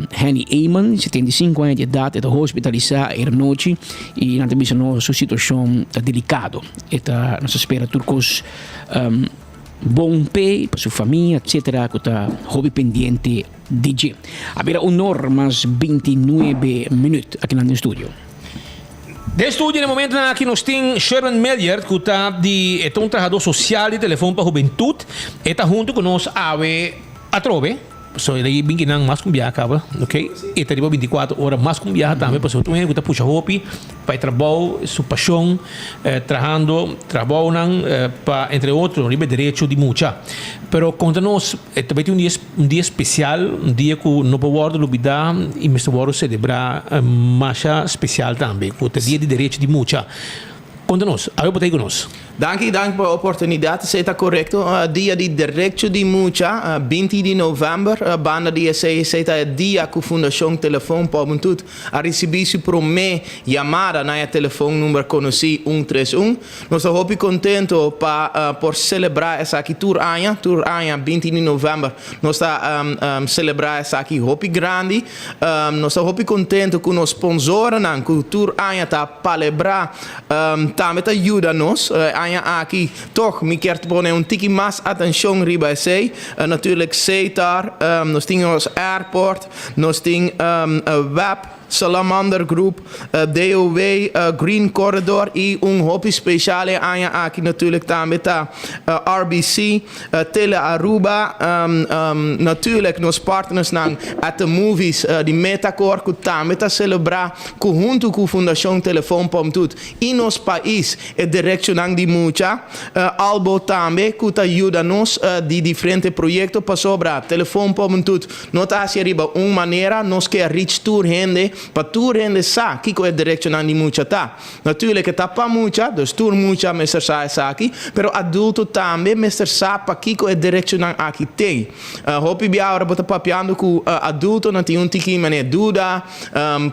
Henny Eman, 75 aña di edad, e ta hospitaliza ayer nochi y nan ta bisa nos su situacion ta delicado. E ta, nos ta spera tur cos bon p'e, pa su famia, etcetera, cu ta hopi pendiente di dje. A bira un or mas 29 minuut aki nan den studio. Den studio na e momentonan aki nos tin Sherwin Milliard ku ta di e ta un trahadó sosial di Telefon pa Hubentut. E ta huntu ku nos awe atrobe. So el a bin kinan mas ku un biaha kaba, ok. E ta riba bintikuater ora mas ku un biaha tambe pasobra tur hende ku ta pusha hopi pa e trabou, su pashon trahando trabounan pa entre otro riba e derecho di mucha. Pero konta nos E ta bay tin un dia un dia special, un dia cu no por wordo lubida y mester wordo celebra masha special tambe, cu ta dia di derecho di mucha. Conta nos, awe bo ta ahi cu nos? Danki, danki pa e oportunidad. Esey ta corecto. Dia di Derecho di Mucha, 20 di november, banda di esey, esey ta e dia cu Fundacion Telefon pa Hubentud a ricibi su prome yamada na e telefon number conoci 131. Nos ta hopi contento pa por celebra esaki tur aña, tur aña 20 di november nos ta celebra esaki hopi grandi. Nos ta hopi contento cu nos sponsorennan cu tur aña ta palebra tambe ta yuda nos. E aña aki toch mi kier pone un tiki mas atencion riba esey. Natuurlijk Setar, nos tin nos airport, nos tin web. Salamander Group, DOW, Green Corridor y un hopi special e aña aki natuurlijk tambe ta RBC, Tele Aruba, natuurlijk nos partnersnan At The Movies di Metacor cu tambe ta celebra cu hunto cu Fundacion Telefon pa Hubentud y nos pais e derechonan di mucha, Albo tambe cu ta yuda nos di diferente proyecto pasobra Telefon pa Hubentud No ta haci riba un manera, nos ke reach tur hende, pa tur hende sa kico e derechonan di mucha ta. Natuurlijk e ta pa mucha, dus tur mucha mester sa esaki, pero adulto tambe mester sa pakico e derechonan aki tin. Hopi bia ora bo ta papiando cu adultonan tin un tiki manera duda,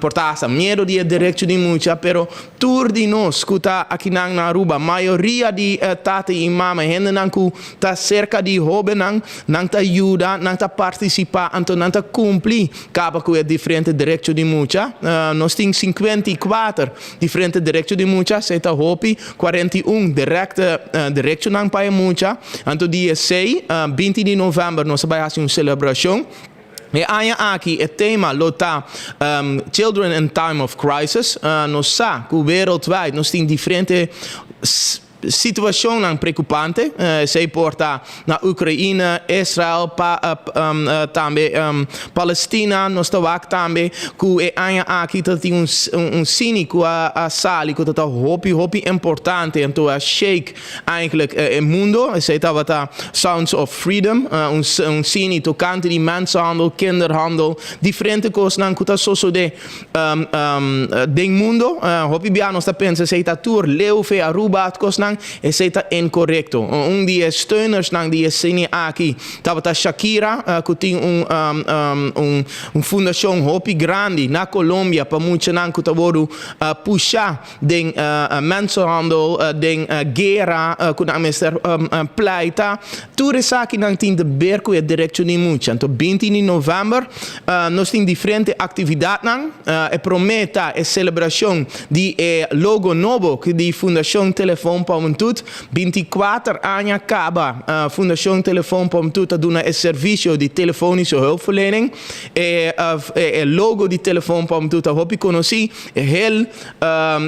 por ta hasta miedo di e derecho di mucha, pero tur di nos cu ta akinan na Aruba, mayoria di tata y mama, hendenan cu ta serka di hóbennan, nan ta yuda, nan ta partisipá, anto nan ta kumpli kaba ku e diferente derecho di mucha. Nos tin 54 diferente derecho di mucha, esei ta hopi, 41 direkte derechonan pa e mucha. Anto di esei, 20 di novèmber nos ta bai hasi un selebrashon. E aña aki e tema lo ta Children in Time of Crisis. Nos sa ku wereldwijd nos tin diferente Situacionnan preocupante, esey por ta na Ucraina, Israel, pa tambe Palestina. Nos ta wak tambe cu e aña aki ta tin un cine cu a sali cu ta ta hopi hopi importante anto a shake eigenlijk e mundo. Esey tabata Sounds of Freedom, un cine tocante di mensenhandel, kinderhandel, diferente cosnan cu ta sosode. Den mundo, hopi bia nos ta pensa esey ta tur leu fe Aruba kosnan, esey ta incorecto. Un di e steunersnan di e cine aki tabata Shakira cu tin un un fundacion hopi grandi na Colombia pa muchanan cu ta wordo pusha den mensenhandel, den guera cu nan mester pleita. Tur esakinan tin te ber cu e derecho di mucha. Anto 20 di november nos tin diferente actividadnan. E prome ta e celebracion di e logo nobo di Fundacion Telefon pa Hubentud. 24 aña caba Fundacion Telefon pa Hubentud ta duna e servicio di telefonische hulpverlening. E logo di Telefon pa Hubentud ta hopi conoci. E hel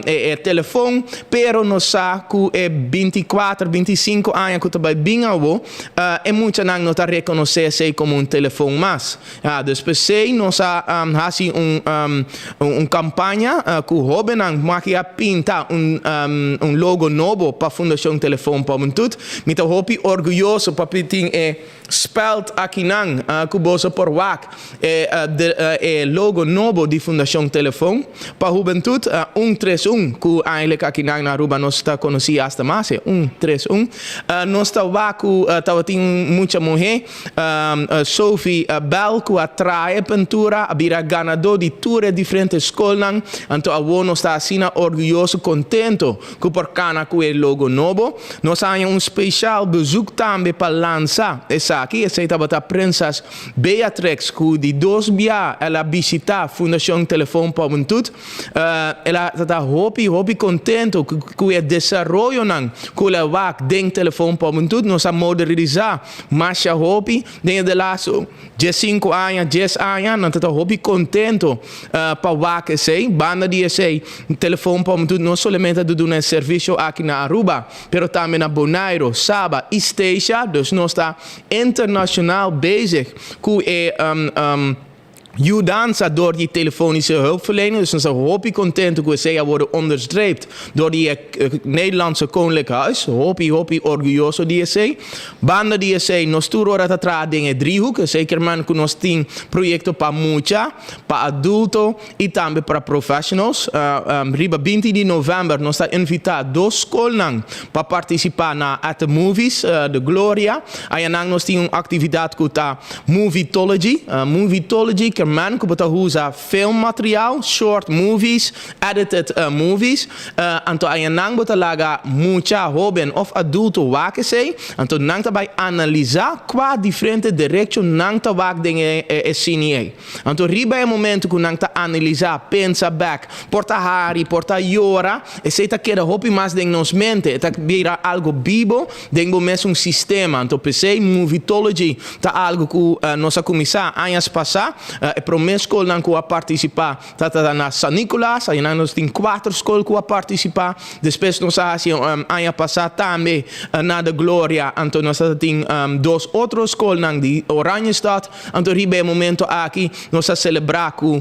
e telefon, pero nos sa ku e 24, 25 aña ku ta bai bin awo, e muchanan no ta rekonosé esei komo un telefon mas. Ja, dus p'esei nos a hasi un un kampaña ku hóbennan maki a pinta un un logo nobo pa Fundashon Telefon pa Hubentud. Mi ta hopi orguyoso pa tin e Speld akinan ku boso por wak e e logo nobo di Fundashon Telefon pa Hubentut, 131, ku eindelijk akinan na Aruba nos ta konosí asta mas e 131. Nos ta wak ku tabatin un mucha muhé, Sophie Bell, ku a traha e pintura, a bira ganadó di tur e diferente skolnan. Anto awor nos ta asina orguyoso, kontento ku por kana ku e logo nobo. Nos a haña un special bezoek tambe pa lansa esaki, esei tabata Prinsas Beatrix ku di dos bia el a bishita Fundashon Telefon pa Hubentud. El a ta hopi hopi kontento ku e desaroyonan ku el a wak den Telefon pa Hubentud. Nos a modernisá masha hopi den e de laatste 15 aña, 10 aña, nan ta ta hopi kontento pa wak esei. Banda di esei, Telefon pa Hubentud no solamente ta duna e servisio aki na Aruba, pero tambe na Bonaire, Saba i Statia. Dus nos ta internashonal bezig ku e. Yudansa door di telefonische hulpverlening. Dus nos ta hopi contento cu esey a wordo onderstreept door di e Nederlandse Koninklijk Huis. Hopi, hopi orguyoso di esey. Banda di esey nos tur ora ta traha den e driehoek. Esey kerman cu nos tin proyecto pa mucha, pa adulto y tambe pa professionals. Riba binti di november nos ta invita dos scolnan pa participa na At the Movies, de Gloria. Ayanan nos tin un actividad cu ta Movietology, Movietology ke men ku bo ta usa filmmateriaal, short movies, edited movies, anto ayanan bo ta laga mucha, hoben of adulto wak esei, anto nan ta bai analiza kua diferente derecho nan ta wak den e sini ei. Anto riba e momento ku nan ta analiza, pensa bek, por ta hari, por ta yora, esei ta keda hopi mas den nos mente, e ta bira algo bibo Den bo mesun sistema. Anto p'esei Movitology ta algu ku nos a kuminsá añas pasá. E promé skolnan ku a partisipá ta ta na San Nicolas. Aynan nos tin kuater skol ku a partisipá. Despues nos a hasi aña pasá tambe na De Gloria. Anto nos ta tin dos otro skolnan di Oranjestad. Anto riba e momento aki nos a selebrá ku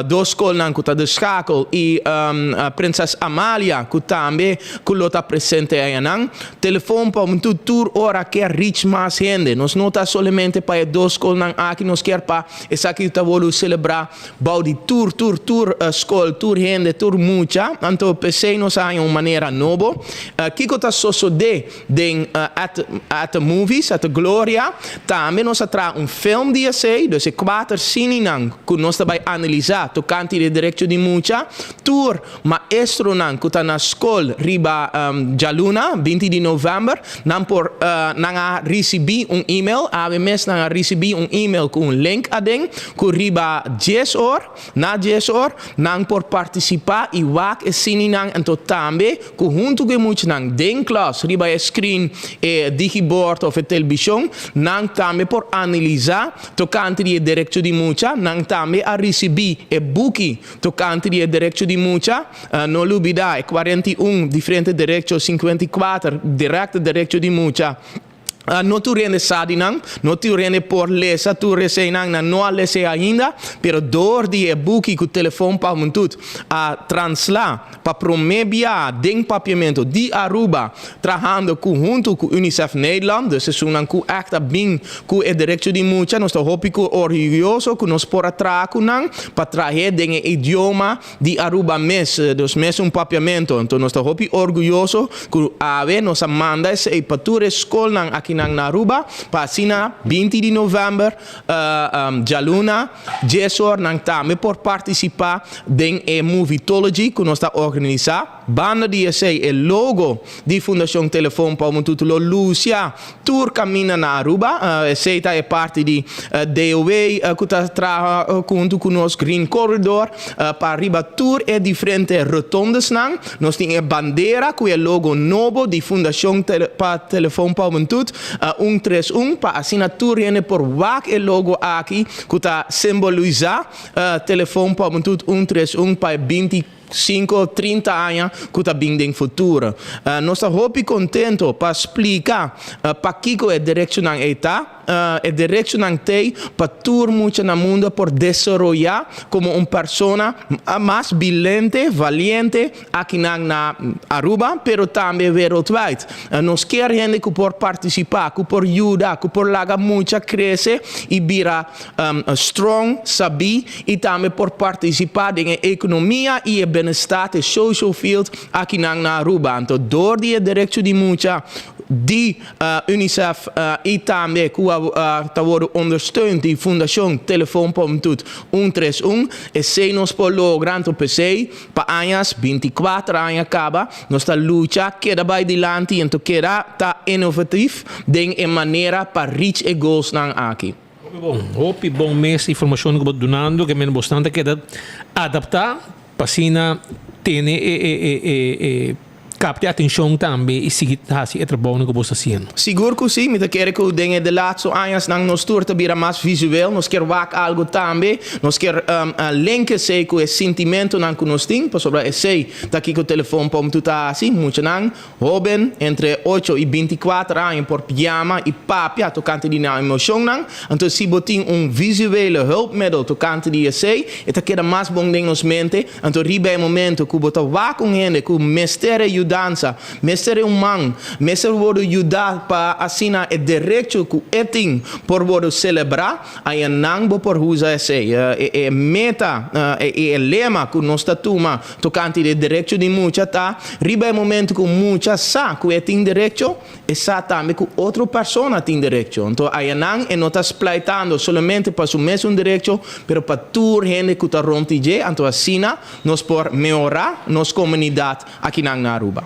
Dos skolnan ku ta De Schakel i Prinses Amalia ku tambe ku lo ta presente ayanan. Telefon pa un tur tur ora kier reach mas hende. Nos no ta solamente pa e dos skolnan aki, nos kier pa esaki ta wòrdu selebrá bou di tur tur tur skol, tur hende, tur mucha. Anto p'esei nos a haña un manera nobo. Kiko ta sosodé Den At At the Movies, At the Gloria, tambe nos a traha un film di esei, dus e kuater sininan ku nos ta bai analisá tokante di e derecho di mucha, tur maestronan ku ta na skol riba djaluna, binti di novèmber, nan por nan a risibí un email, awe mes nan a risibí un email ku un link aden, ku riba dies or, na dies or, nan por partisipá i wak e sininan, anto tambe Ku huntu ku e muchanan den klas riba e screen, e digibord of e telebishon, nan tambe por analisá tokante di e derecho di mucha. Nan tambe a risibí e buki tokante di e derecho di mucha. No lubidá e 41 diferente derecho, 54 direkte derecho di mucha. No tur hende sa di nan, no tur hende por lesa tur eseinan, nan no a les'é ainda, pero dor di e buki ku Telefon pa Hubentud a translá pa promé biaha den papiamentu di Aruba, trahando ku huntu ku Unicef Nederland, dus esunnan ku ègt a bin ku e derecho di mucha, nos ta hopi ku orguyoso ku nos por a traha ku nan pa trah'é den e idioma di Aruba mes, nos mes un papiamento. Anto nos ta hopi orguyoso cu awe nos a manda esey pa tur e scolnan akinan na Aruba pa asina binti di november, djaluna, dies or nan tambe por participa den e Movitology cu nos ta organisa. Banda di esey e logo di Fundacion Telefon pa Hubentud lo lucia tur caminda na Aruba. Esey ta e parti di DOW cu ta traha hunto cu nos Green Corridor pa riba tur e diferente rotondesnan. Nos tin e bandera cu e logo nobo di Fundacion pa Telefon pa Hubentud un tres un pa asina tur hende por wak e logo aki cu ta simbolisa Telefon pa Hubentud un tres un pa e binti Sinku, 30 aña ku ta bin den futuro. Nos ta hopi kontento pa splika pakiko e derechonan ei ta. E derechonan t'ei pa tur mucha na mundo por desaroyá komo un persona mas bilente, valiente, akinan na Aruba, pero tambe wereldwijd. Nos kier hende ku por partisipá, ku por yuda, ku por laga mucha krese i bira Strong, sabí i tambe por partisipá den e ekonomia i e benestar, e social field, akinan na Aruba. Anto dor di e derecho di mucha di Unicef i tambe ku a ta wòrdu ondersteund di Fundashon Telefon pa Hubentud un tres un, esei nos por logra. Anto p'esei pa añas, 24 aña kaba, nos ta lucha keda bai dilanti anto keda ta innovativ den e manera pa reach e goalsnan aki. Hopi bon, hopi bon mes informacion cu bo ta dunando ke men bosnan ta keda adapta pa asina tene e e e e e. Capta e atencion tambe y sigui haci e trabounan cu bo sta haciendo. Sigur cu si, mi ta kere cu den e de laatste añasnan nos tur ta bira mas visueel, nos kier wak algo tambe, nos kier link esey cu e sintimentonan cu nos tin, pasobra esey ta kico telefon pom tu ta haci, muchanan hoben entre ocho y binti kuater aña por yama y papia tocante di nan emocionnan, anto si bo tin un visuele hulpmiddel tocante di esey, e ta keda mas bon den nos mente. Anto riba e momento ku bo ta wak un hende ku mester e yudansa, mester e un man, mester wordu yudá pa asina e derecho ku e tin por wordu selebrá, aya nan bo por usa esei. E e meta i e lema ku nos ta tuma tokante di e derecho di mucha ta, riba e momento ku mucha sa ku e tin derecho, E sa tambe ku otro persona tin derecho. Anto ayanan e no ta spleitando solamente pa su mesun derecho, pero pa tur hende ku ta rond di dje. Anto asina nos por mehorá nos komunidat akinan na Aruba.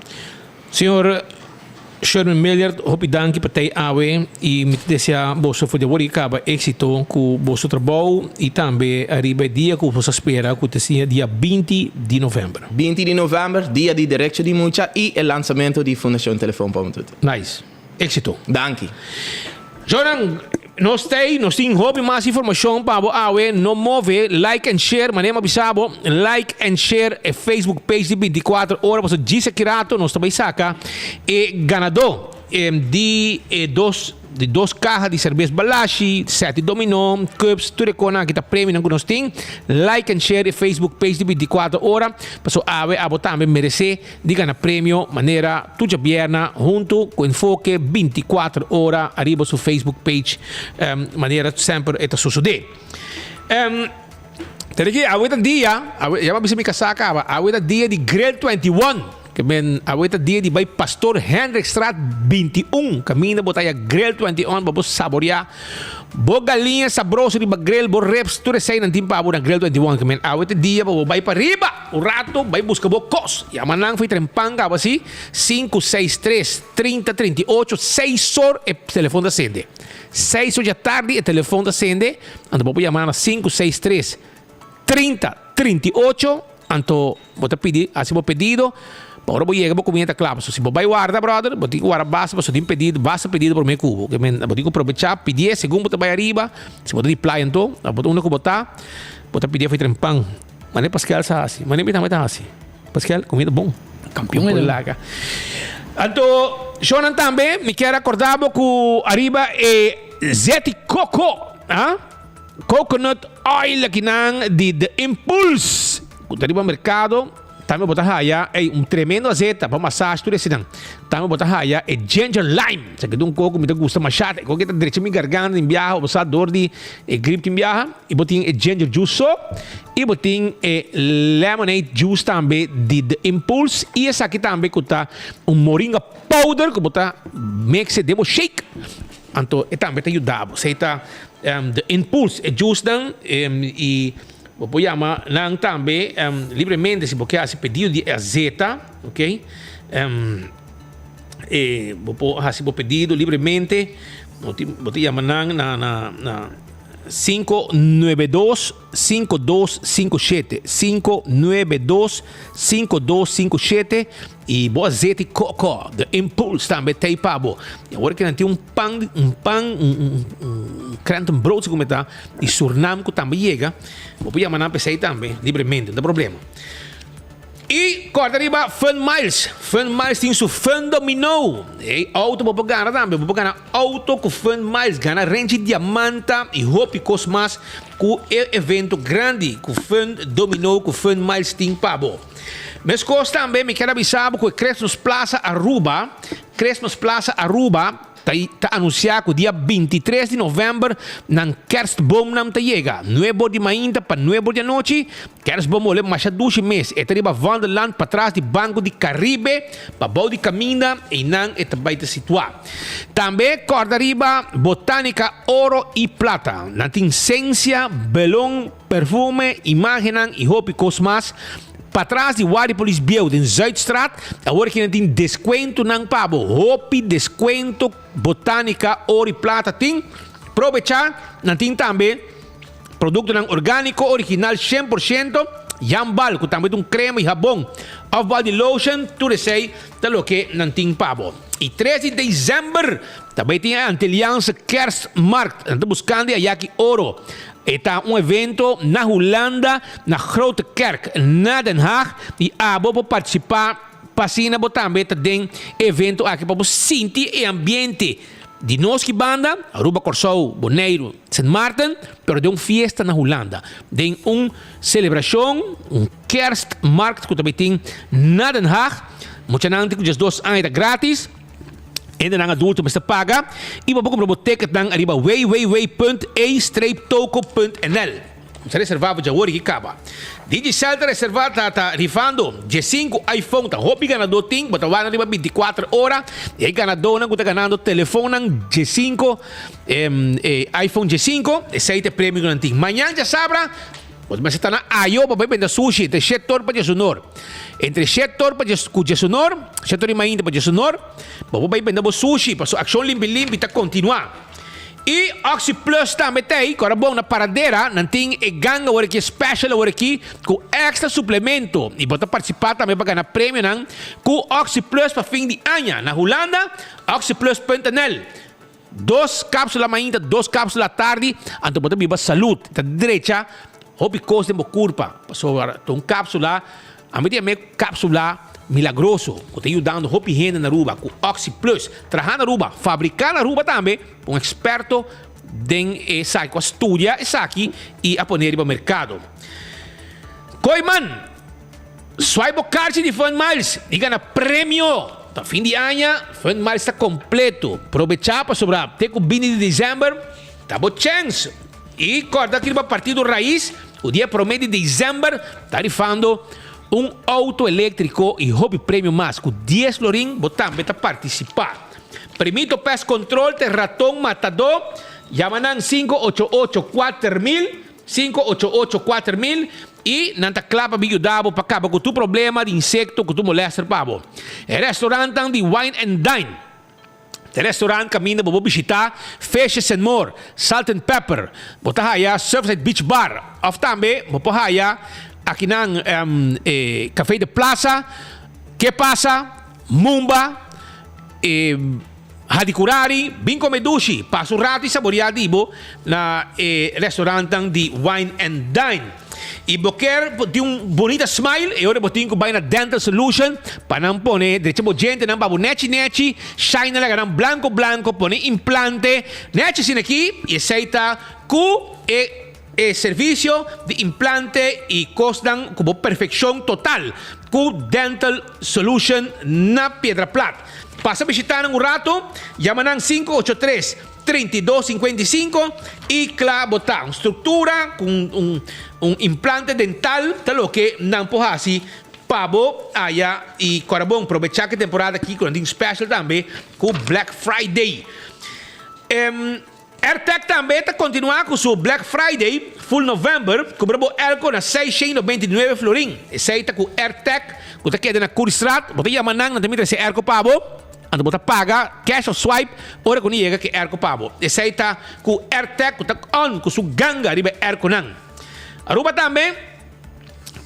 Señor Sherwin Milliard, hopi danki pa tei awe y mi ta desea boso for di awor y caba exito cu boso trabou y tambe ariba e dia cu boso a spera cu ta siña dia 20 di november. 20 di november, Dia di Derecho di Mucha y e lansamento di Fundacion Telefon pa Hubentud. Nice. Exito. Danki. Jonan, nos t'ey, nos tin hopi mas informacion pa bo awe, no move, like and share, manera mi a bisa bo, like and share e Facebook page di 24 ora, pasobra djis aki rato nos ta bay saca e ganador di e dos Di dos kaha di serbes Balashi, sèt di dominó, cups, tur e konan aki ta premionan ku nos tin. Like and share e Facebook page di 24 ora, paso awe abo tambe meresé di gana premio manera tur djabièrna huntu ku Enfoke 24 ora ariba su Facebook page manera semper e ta sosodé. Te di ki awe ta dia, awe ya mi a bisa mi kasá kaba, awe ta dia di Grill 21. Ke men awe ta dia di bai Pastoor Hendrikstraat 21 kaminda bo ta haya Grill 21 pa bo saborea bo galiña sabroso riba grill, bo ribs, tur eseinan tin pa bo na Grill 21. Ke men awe ta dia pa bo bai pariba un rato bai buska bo kos. Yama nan for trempan kaba si 563 30 38 seis or e telefon ta sende. Seis or djatardi e telefon ta sende anto bo por yama nan na 563 30 38 anto bo ta pidi hasi bo pedido pa ora bo yega bo comida ta cla pasobra si bo bay warda brother bo tin cu warda basta pasobra tin pedido basta pedido prome cu bo bo tin cu probecha pidié segun bo ta bay ariba si bo ta di playa anto bo ta unda cu bo ta bo ta pidié for trempan mane Pascal sa hasi mane mi tambe ta hasi Pascal comida bon Campeon e laga anto shownan tambe mi kier acorda bo cu ariba e zeti coco ah. Coconut oil akinan di The Impulse ku ta riba merkado tambe bo ta haya ey un tremendo azeta pa massage tur eseinan tambe bo ta haya e ginger lime esaki ta un koko mi ta gusta masha e koko ta drecha mi garganta tin biaha bo sa dor di e grip tin biaha y bo tin e ginger juice so y bo tin e lemonade juice tambe di The Impulse y esaki tambe ku ta un moringa powder ku bo ta mix den bo shake. Anto e tambe ta yuda bo. Esei ta The Impulse, e juicenan i bo por yama nan tambe libremente si bo ke hasi pedido di e azeta, ok. E bo por hasi bo pedido libremente. Bo ta yama nan na na 592 5257, 592 5257. I bo azeti koko, The Impulse tambe t'ei pa bo. I awor ki nan tin un pan, un pan, un, un, un krentenbrood segun mi ta, di Surnam ku tambe yega, bo por yama nan p'esei tambe, libremente, no ta problema. I kòrda riba Fun Miles. Fun Miles tin su Fun Domino. Ei outo bo por gana tambe, bo por gana outo ku Fun Miles, gana renchi diamanta i hopi kos mas ku e evento grandi ku Fun Domino ku Fun Miles tin pa bo. Meskos tambe mi kier a bisa bo ku e Christmas Plaza Aruba, Christmas Plaza Aruba, ta ta anunsiá ku dia 23 di novèmber nan kerstboomnan ta yega. Nuebe or di mainta pa nuebe or di anochi, kerstboom hole masha dushi mes. E ta riba Vondelland patras di Banco di Caribe, pabou di kaminda, einan e ta bai ta situá. Tambe kòrda riba Botanica Oro y Plata. Nan tin sensia, belon, Perfume, imagennan y hopi cos mas. Patras di Wadi Polis Bieu den Zuidstraat, awor kinan tin descuentonan pa bo. Hopi descuento Botanica Oro y Plata tin. Probecha, nan tin tambe productonan organico original 100%, Jambal cu tambe ta un crema y habon. Of body lotion, tur esei ta loke nan tin pa bo. Y tres di december ta bay tin e Antilliaanse Kerstmarkt. Nan ta buscando e ayaki oro. E ta un evento na Hulanda, na Grote Kerk na Den Haag. Y abo por participa pa asina bo tambe ta den e evento aki pa bo sinti e ambiente di nos ki banda, Aruba, Corsou, Boneiru, Sint Maarten, pero den un fiesta na Hulanda. Den un celebracion, un Kerstmarkt ku ta bay tin na Den Haag. Muchanan tin ku diesdos aña ta gratis. Hendenan adulto mester paga. Y bo por cumpra bo ticketnan ariba www.e-toko.nl. Nos a reserva bo djawor y caba. Digicel ta reserva ta ta rifando diesinku iPhone. Ta hopi ganador tin. Bo ta wak nan riba binticuater ora. Y e ganadornan cu ta ganando telefonnan diesinku iPhone diesinku. Esey ta e premio cu nan tin. Mañan djasabra. Bo ta mester ta na Ayo pa bai benda sushi entre shet tor pa diesunor. Entre shet tor pa djes ku diesunor, shet tor di mainta pa diesunor, bo por bai benda bo sushi paso Akshon Limpi Limpi ta kontinuá. I Oxi Plus tambe ta ei, ku ora bon na Paradera nan tin e ganga awor aki, e special awor aki ku extra suplemento i bo ta partisipá tambe pa gana premionan ku Oxi Plus pa fin di aña na Hulanda, oxiplus punt nl. Dos capsula mainta, dos capsula tardi, anto bo ta biba salud, ta drecha hopi cos den bo curpa, pasobra ta un capsula, ami ta yam'e capsula milagroso, cu ta yudando hopi hende na Aruba cu Oxi Plus, traha na Aruba, fabrica na Aruba tambe, pa un experto den esaki cu a studia esaki y a pone riba mercado. Kooiman! Swipe bo karchi di Fun Miles i gana premio! Ta fin di aña, Fun Miles ta kompleto. Probechá pasobra te ku bini di desèmber ta bo chèns. I kòrda ki riba Partido Rais ku dia promé di desèmber ta rifando un outo eléktriko i hopi premio mas. Ku dies florin bo tambe ta partisipá. Primito Pest Control te raton matadó. Yama nan 588 4000. 588 4000 i nan ta kla pa bin yuda bo pa kaba ku tur problema di insekto ku tur molester pa bo. E restaurantnan di Wine and Dine ta e restaurant kaminda bo por bishita Fishes and More, Salt and Pepper, bo ta haya Surfside Beach Bar òf tambe bo por haya akinan e Café de Plaza, Ke Pasa, Mumba, e. Hadicurari, bin come dushi, pasa un rato y saborea di bo na e restaurantnan di Wine and Dine. Y bo kier tin un bunita smile, e ora bo tin cu bay na Dental Solution pa nan pone drecha bo djentenan pa bo nechi nechi, shine nan laga nan blanco blanco, pone implante nechi asina aki y esey ta cu e e servicio di implante y cosnan cu bo perfeccion total cu Dental Solution na Piedra Plat. Pasa bishita nan un rato, yama nan 583 32 55 y kla bo ta. Un struktura ku un un implante dental ta loke nan por hasi pa bo aya y kora bon probecha ke temporada aki ku nan tin special tambe ku Black Friday. Airtec tambe ta kontinuá ku su Black Friday full November, kubra bo elko na 699 florin. Esei ta ku Airtec ku ta keda na Koerstraat. Bo ta yama nan, nan ta mira esei airco pa bo, anto bo ta paga cash of swipe ora ku nan yega ku e airco pa bo. Esei ta ku Airtec ku ta on ku su ganga riba e airconan. Aruba tambe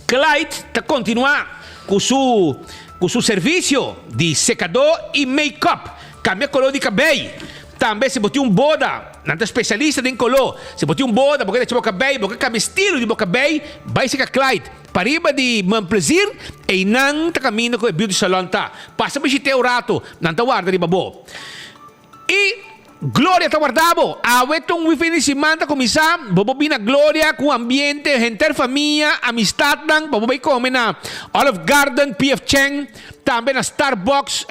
Clyde ta kontinuá ku su ku su servisio di sekadó i make-up, kambia koló di kabei. Tambe si bo tin un boda, nan ta spesialista den koló. Si bo tin un boda, bo ke drecha bo kabei, bo ke kambia estilo di bo kabei, bai serka Clyde. Pariba di Mon Plaisir, einan ta kaminda ku e beauty salon ta. Pasa bishit'é un rato, nan ta warda riba bo. I Gloria ta warda bo. Awe ta un fin di siman ta kuminsá, bo por bin na Gloria ku un ambiente, henter famia, amistatnan, pa bo bai kome na Olive Garden, PF Chang. Tambe na Starbucks,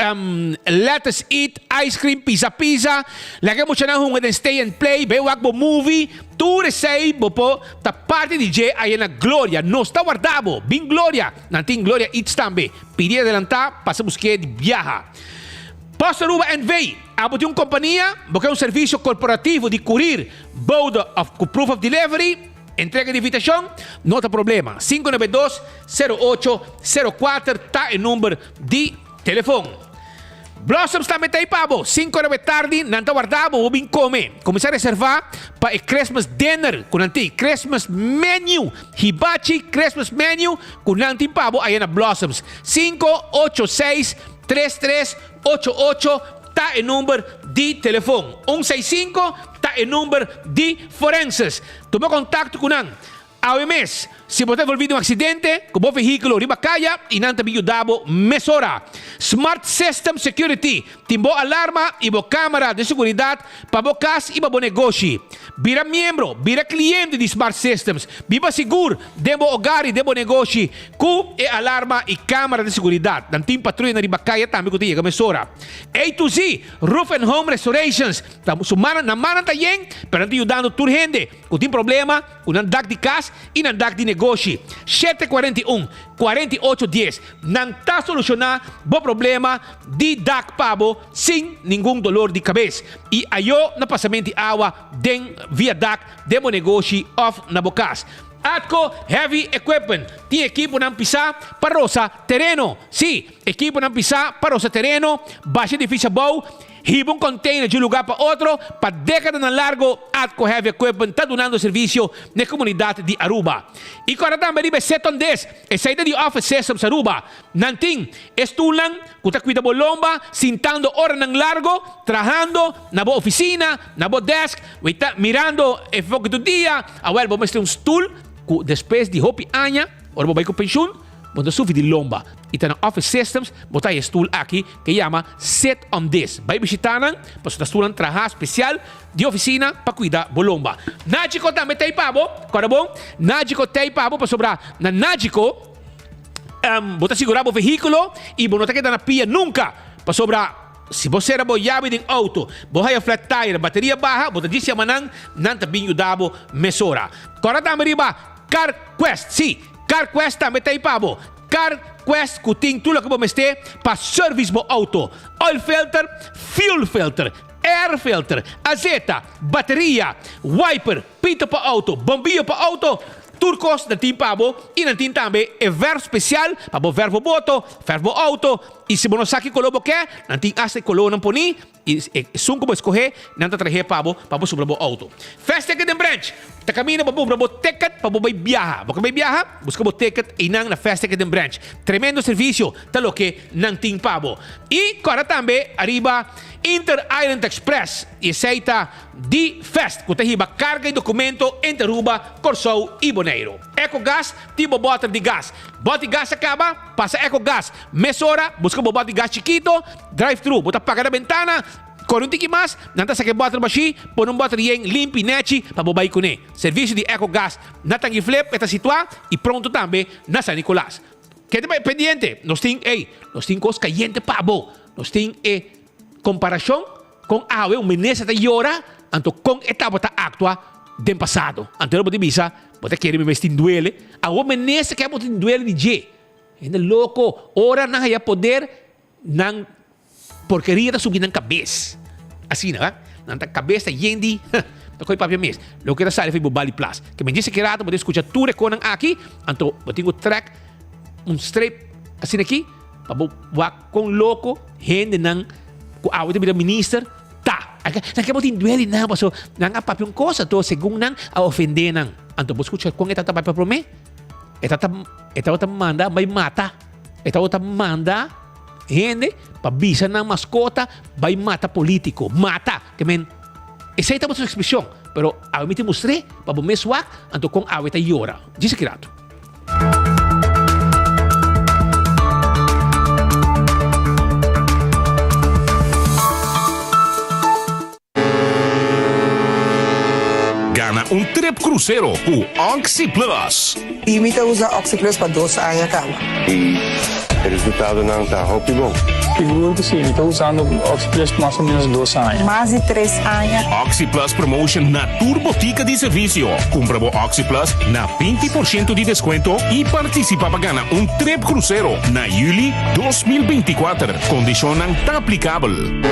Lettuce Eat, Ice Cream, Pizza Pizza. Laga e muchanan hunga den Stay and Play, bay wak bo movie. Tur esey bo por ta parti di dje aya na Gloria. Nos ta warda bo. Bin Gloria. Nan tin Gloria Eats tambe. Pidi adelanta, pasa busk'e di biaha. Post Aruba NV. Abo tin un kompania, bo ke un servisio korporativo di kurir, bode of ku proof of delivery? Entrega di invitacion no ta problema. 592 08 04 ta e number di telefon. Blossoms tambe ta ei pa bo. Sinku ora tardi nan ta warda bo, bo bin kome. Kuminsá reservá pa e Christmas dinner ku nan tin. Christmas menu, hibachi Christmas menu ku nan tin pa bo aya na Blossoms. 586 3388 ta e number di telefon. Un seis sinku ta e number di Forenses. Tuma kontakto ku nan. Awe mes, si bo ta envolví den un aksidente ku bo vehíkulo riba kaya i nan ta bin yuda bo mesora. Smart System Security tin bo alarma i bo kámara di seguridat pa bo kas i pa bo negoshi. Bira miembro, bira kliente di Smart Systems. Biba sigur den bo ogar i den bo negoshi ku e alarma i kámara di seguridat. Nan tin patruyanan riba kaya tambe ku ta yega mesora. A to Z Roof and Home Restorations ta su man, nan mannan ta yen, pero nan ta yudando tur hende ku tin problema. Ku nan dak di kas i nan dak di negoshi. 741, 48 dies. Nan ta solushoná bo problema di dak pa bo sin ningun dolor di kabes. I ayo na pasamenti awa den via dak den bo negoshi òf na bo kas. Atco Heavy Equipment tin ekiponan pisá pa rosa tereno. Sí, ekiponan pisá pa rosa tereno, basha edifisio abou, Hiba un container di un lugar pa otro, pa decadanan largo Atco Heavy Equipment ta dunando servicio n'e comunidad di Aruba. Y corda tambe riba e Seton Des, esey ta di Office Systems Aruba. Nan tin e stoelnan cu ta cuida bo lomba sintando oranan largo trahando na bo oficina, na bo desk, wita mirando e foki tur dia. Awel bo mester un stoel cu despues di hopi aña ora bo bay cu pensioen, Bo ta sufri di lomba y ta na Office Systems bo ta haya e stoel aki ke yama Sit on This. Bai bishita nan pasobra ta stoelnan traha special di oficina pa cuida bo lomba. Nagico tambe ta ei pa bo, corda bon, Nagico ta ei pa bo pasobra na Nagico bo ta sigura bo vehiculo y bo no ta keda na pia nunca pasobra si bo sera bo yabi den auto, bo haya flat tire, bateria baha, bo ta djis yama nan, nan ta bin yuda bo mesora. Corda tambe riba CarQuest, si, CarQuest tambe ta ei pa bo. CarQuest ku tin tur loke bo mester pa service bo auto. Oil filter, fuel filter, air filter, azeta, bateria, wiper, pito pa auto, bombillo pa auto, tur kos nan tin pa bo i nan tin tambe e verf spesial pa bo verf bo boto, verf bo auto i si bo no sa ki koló bo ke, nan tin asta e kolónan poni. I esun ku bo eskohé, nan ta trahé pa bo, pa bo supra bo outo. Fast Ticket den Branch ta kaminda pa bo kumpra bo ticket pa bo bai biaha. Bo ke bai biaha? Buska bo ticket einan na Fast Ticket den Branch. Tremendo servisio ta loke nan tin pa bo. I kòrda tambe ariba Inter Island Express, i esei ta di Fast ku ta hiba karga i dokumento entre Aruba, Kòrsou i Boneiru. Ecogas tin bo bòter di gas. Bòt di gas a kaba? Pasa Ecogas mesora, buska bo bòt di gas chikito, drive thru, bo ta paga na bentana, kore un tiki mas, nan ta saka e bòter bashí, pone un bòter yen limpi nèchi pa bo bai kuné. Servisio di Ecogas na Tangiflip e ta situá i pronto tambe na San Nicolas. Keda pendiente, nos tin, ey, nos tin kos kayente pa bo. Nos tin e komparashon Kon awe un minister ta yora, anto kon e tabata aktua den pasado? Anto bo ta bisa, bo ta kere mi mes tin duele? Awor minister ke bo tin duele di dje? Hende loko, ora nan haya poder, nan porkeria ta subi nan kabes. Asina, ba? Nan ta kabes ta yen di, ta koe papia mes. Loke ta sali for bo bali plas. Ke men djis e rato bo ta skucha tur e konan aki, anto bo tin ku trek un strep asina aki pa bo wak. Kon loko hendenan ku awe ta bira minister ta. Nan ke bo tin duel di nan paso nan a papia un kos anto segun nan a ofende nan. Anto bo skucha kon e tabata papia prome? E tabata e tabata manda bai mata. E tabata manda hende pa bisa nan maskota bai mata politiko. Mata! Ke men esei tabata su ekspreshon. Pero awe mi ta mustr'é pa bo mes wak anto kon awe ta yora. Djis aki rato. Gana un trip crucero cu OxyPlus. I mi ta usa OxyPlus pa dos aña caba. I e resultadonan ta hopi bon. Sigur cu si, mi ta usando OxyPlus mas o menos dos aña. Mas di tres aña. OxyPlus promotion na tur botica di servicio. Cumpra bo OxyPlus na 20% di descuento y participa pa gana un trip crucero na juli 2024. Condicionnan ta aplicabel.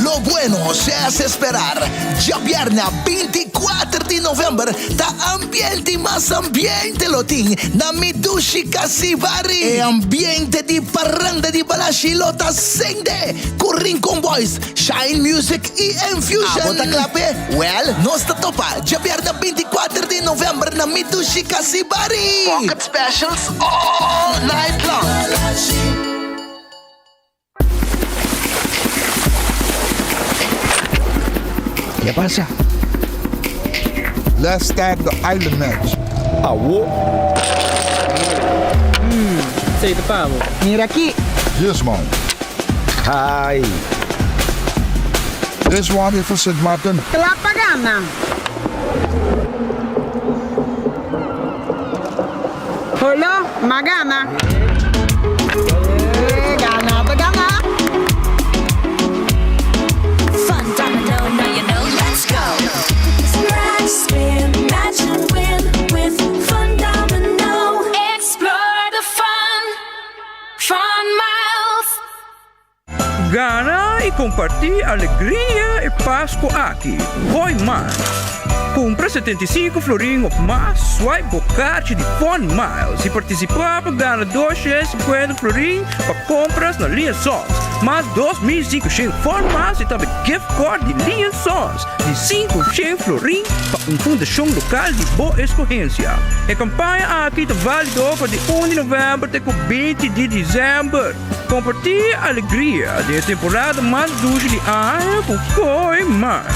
Lo bueno se hace esperar, djabièrnè 24 di. november ta ambiente y mas ambiente lo tin na mi dushi Casibari. E ambiente di parranda di Balashi lo ta sende cu Rincon Boys, Shine Music y Enfusion. Abo ta cla p'e? Well, nos ta topa djabièrnè 24 di november na mi dushi Casibari. Pocket specials all night long. Ke pasa? Let's start the island match. Awo. Hmm, esei ta pa bo. Mira aki. This one. Hai. This one is for Sint Maarten. Kla pa gana. Holo, m'a gana. Gana ta gana. Fun domino, now you know, let's go. Scratch, spin, match and win with Fun Domino. Explore the fun, fun miles. Gana y comparti alegria e Pasco aki. Gooi mas! Cumpra 75 florin of mas, swipe bo kaartje di Fun Miles y participa pa gana 250 florin pa compras na Lee Sons, mas 2500 Fun Miles y tambe gift card di Lee Sons di 500 florin pa un fundacion local di bo escogencia. E campaña aki ta valido for di 1 di november te cu 20 di december. Kompartí e alegria di e temporada mas dushi di aña ku Koi Mar.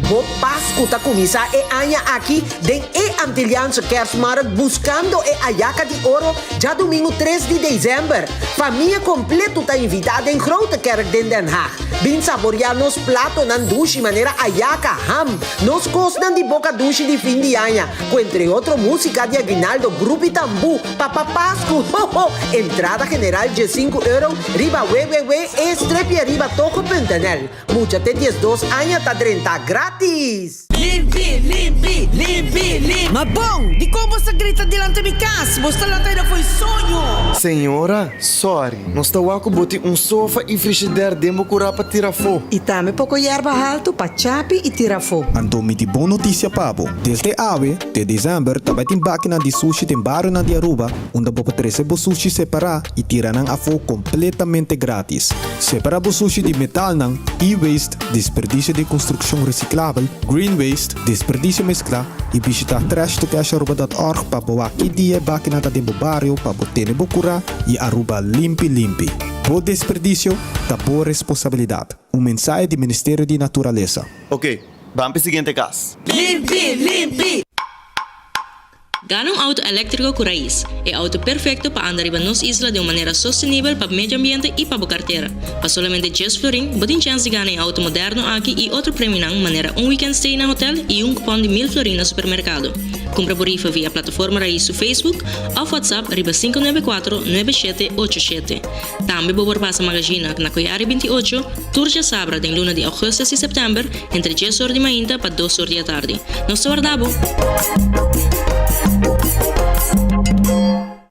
Bo Pasku ta kuminsá e aña aki den e Antilliaanse Kerstmarkt buskando e Ayaka di Oro djadumingu tres di desèmber. Famia kompletu ta invitá den Grote Kerk den Den Haag. Bin saboriá nos platonan dushi manera ayaka, ham, nos kosnan di boka dushi di fin di aña, Ku entre otro músika di aguinaldo, grup i tambú, Papa Pasku, ho ho! Entrada general diesinku euro riba www.estrepieribatoco.nl. Mucha te diesdos aña ta drenta gratis! Limpi, limpi, limpi, limpi. Ma bon, dikon bo sa grita dilanti mi kas? Bo sta lanta aida fo'i soño. Señora, sorry, nos ta wak ku bo tin un sofa i frishider den bo kurá pa tira afó. I tambe poko yerba haltu pa chapi i tira afó. Anto mi tin bon notisia pa bo. Desde awe te december ta bai tin bakinan di sushi den barionan di Aruba unda bo por trece bo sushi separa y tira nan afo completamente gratis. Separa bo sushi di metalnan, e-waste, desperdicio di construccion reciclabel, green waste, desperdicio mezcla y bishita trashtocasharuba.org pa bo wak ki dia e bakinan ta den bo bario pa bo tene bo cura y Aruba limpi limpi. Bo desperdicio ta bo responsabilidad. Un mensahe di Ministerio di Naturalesa. Ok. Ban p'e siguiente kas. Limpi, limpi! Gana un auto eléktriko ku Raiz, e auto perfekto pa anda riba nos isla den un manera sostenibel pa medio ambiente i pa bo kartera. Pa solamente djes florin, bo tin chèns di gana e auto moderno aki i otro premionan manera un weekend stay na hotel i un kupòn di mil florin na supermerkado. Kumpra bo rifa via plataforma Raiz su Facebook òf WhatsApp riba 594 9787. Tambe bo por pasa Magazina na Koyari 28, tur djasabra den luna di augustus i september entre djes or di mainta pa dos or di atardi. Nos ta warda bo!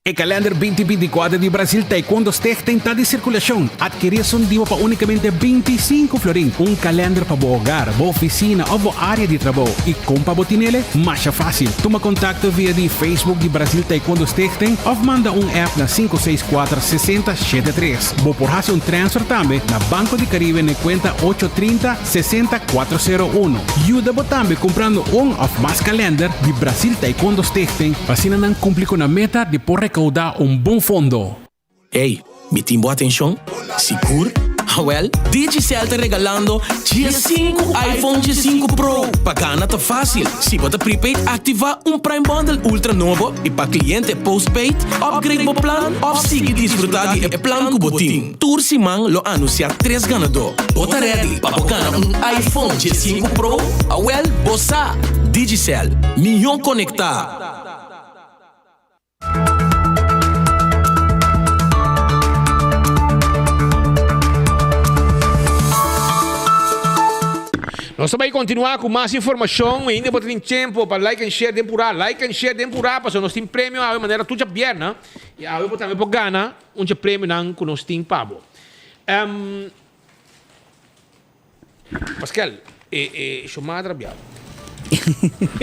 E kalender binti 24 di Brasil Taekwondo Stichting ta di sirkulashon. Adkirí esun dibo pa únikamente 25 florin. Un kalender pa bo hogar, bo ofisina òf bo área di trabou. I kon pa bo tinele? Masha fásil. Tuma kontakto via di Facebook di Brasil Taekwondo Stichting òf manda un app na sinku seis kuater sesenta shete tres. Bo por hasi un transfer tambe na Banco di Caribe na e kuenta ocho trinta sesenta kuater sero uno. Yuda bo tambe kumprando un òf mas kalender di Brasil Taekwondo Stichting pa asina nan kumpli ku nan meta di por rekoudá un bon fondo. Ey, mi tin bo atencion? Sigur? Awel, Digicel ta regalando diesinku iPhone diesinku Pro! Pa gana ta facil, si bo ta prepaid activa un Prime Bundle Ultra nobo y pa cliente postpaid, upgrade bo plan of sigui disfruta di e plan cu bo tin. Tur siman lo anuncia tres ganador. Bo ta ready pa bo gana un iPhone diesinku Pro? Awel, bo sa! Digicel, mihó conecta! Nos ta bai continua cu mas informacion. Ainda bo ta tin tempo pa like and share den pura. Like and share den pura pasobra nos tin premio awe manera tur djabièrnè. Y awe bo tambe por gana un dje premionan cu nos tin pa bo. Pascal, e e su madre a biaha.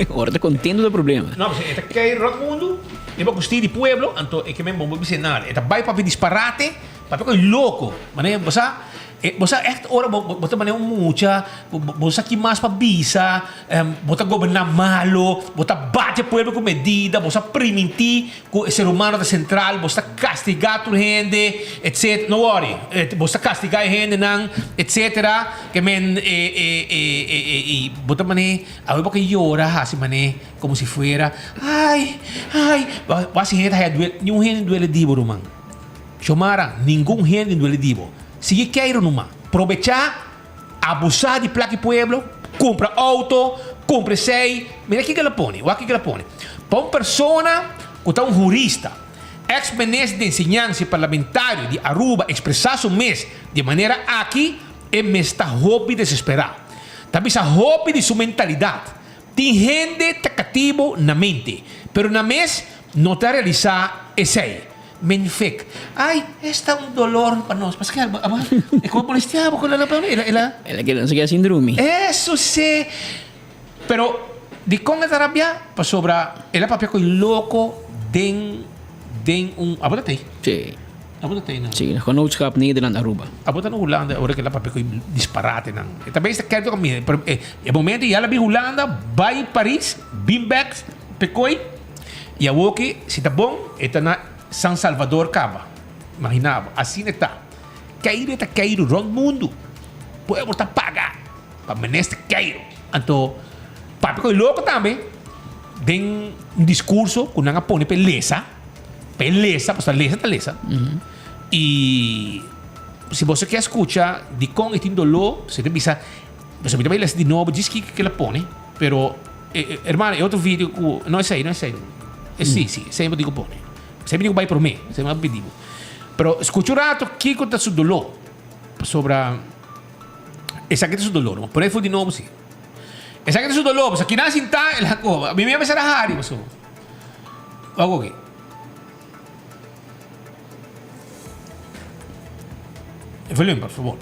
Ora ta contento ta problema. No, e ta kei rond mundo, e bo gusti di pueblo, anto e ke men bon bo bisa nada. E ta bai papia disparate, papia koe loko. Mane bo sa, e bo sa echt ora bo bo ta mane un mucha, bo bo sa ki mas pa bisa, bo ta goberna malo, bo ta bati e pueblo ku medida, bo sa priminti Ku e ser humano ta sentral, bo sta kastigá tur hende, etc. No worry, bo sta kastigá e hendenan, etc. Ke men e e e e e i bo ta man'é, awe bo ke yora hasi man'é komo si fuera, ai, ai, bo hasi hende ta haya duele, niun hende duele di bo ruman. Xiomara, ningun hende duele di bo. Sigui keiru numa. Probechá. Abusá di plak di pueblo, kumpra outo, kumpra esei. Mira kiko el a pone, wak kiko el a pone. Pa un persona ku ta un hurista, eks minister di enseñansa i parlamentario di Aruba ekspresá su mes di e manera aki, e mes ta hopi desesperá. Ta bisa hopi di su mentalidat. Tin hende ta katibo na mente, pero nan mes no ta realisá esei. Men fek. Ay, esta un dolor pa nos. Paske abo, abo, e como molestia abo con la pa ela, ela. Ela keda no se keda sin drumi. Eso si. Pero dikon e ta rabia? Pasobra el a papia ku e loko den den un abo ta tei? Si. Abo ta tei na. Si, Genootschap Nederland Aruba. Abo ta na Hulanda ora ku el a papia ku e disparatenan. E ta bes ta kere toka mi, pero e momento ya el a bin Hulanda, bai Paris, bin bek pekoi. I awoki, si ta bon, e ta na San Salvador kaba. Imagina bo, asina e ta. Keiru e ta keiru rond mundu. Pueblo ta paga pa minister keiru. Anto, papia ku e loko tambe den un diskurso ku nan a pone pa e lesa, pa e lesa, pasobra lesa ta lesa. I si boso ke skucha dikon e tin doló, si ta bisa, pasobra mi ta bai lesa di nobo djis kiko ke el a pone, pero. Hermano, e otro video ku no esei, no esei. E si, si, esei bo tin ku pone. Esei mi tin ku bai promé, esei mi a pidi bo. Pero skucha un rato kiko ta su doló. Pasobra esaki ta su doló, no? Pone for di nobo si. Esaki ta su doló, pasobra kinan sintá el a koba. Mi mi a mester a hari pasobra. Wak oki. Volume, por favor.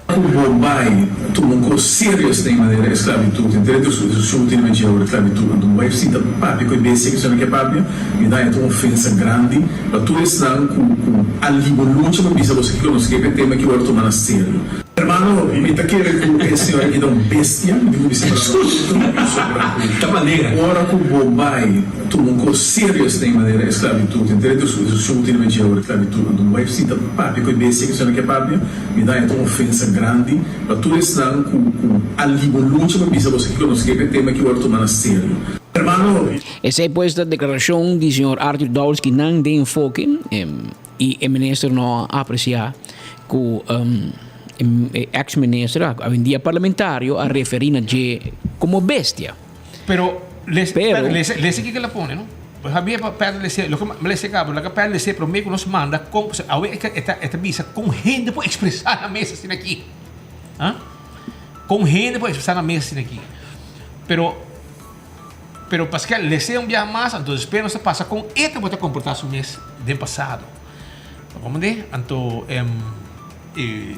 Ku bo bai tuma un kos serios den manera esklabitut, entre e su tin e dje ora esklabitut, anto bo bai sinta papia ku e bestia ku esnan ke papia, mi ta haña ta un ofensa grandi pa tur esnan ku ku a libo lucha pa bisa boso kiko nos ke pa e tema ki wòrdu tuma na serio. Hermano, mi ta kere ku e señor aki ta un bestia, mi tin ku bisa palabra pasobra ku ora ku bo bai Tuma un kos serios den manera esklabitut, entre e diskushon ku tin riba dje ora esklabitut, anto bo bai sinta papia ku e bestia ku esnan ke papia, mi ta haña ta un ofensa grandi pa tur esnan ku ku a libo lucha pa bisa boso kiko nos ke pa e tema ki wòrdu tuma na serio. Hermano. Esei pues ta deklarashon di señor Arthur Dowers ki nan den enfoke i e minister no a apresia ku e ex minister awendia parlamentario a referi na dje komo bestia. Pero les Pero. les les kiko la pone no. Pues habia pa perde lese loke ma lese caba laga perde lese prome ku nos manda kon awe e ta e ta bisa kon hende por expresa nan mes asina aki ah kon hende por expresa nan mes asina aki pero pero paske lese un biaha mas anto despues nos ta pasa kon e tabata komporta su mes den pasado comprende anto e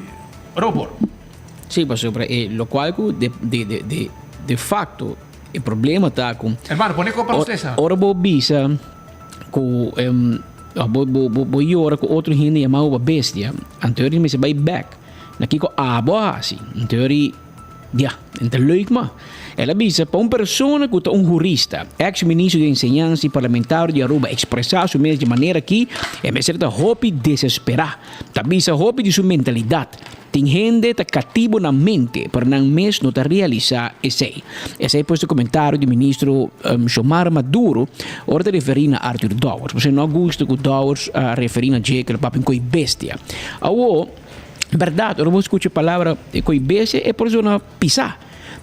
ora bo por. Sí, pasobra e locual cu de de de de de facto e problema ta cu Hermano, pone copa nos lesa. Ora bo bisa cu em bo bo bo bo yora cu otro hende yama bo bestia, anto ori mester bay bek na kico abo a haci. Anto ori ya, en ta leuk ma. El a bisa pa un persona cu ta un hurista, ex ministro di enseñansa y parlamentario di Aruba expresa su mes di manera aki, e mester ta hopi desespera. Ta bisa hopi di su mentalidad. Tin hende ta katibo nan mente, pero nan mes no ta realisá esei. Esei pues e komentario di ministro Xiomara Maduro ora ta referí na Arthur Dowers. Pasobra no a gusta ku Dowers a referí na dje ku el a papia un koi bestia. Awor, bèrdat, ora bo skucha e palabra koi bestia e por zona pisá.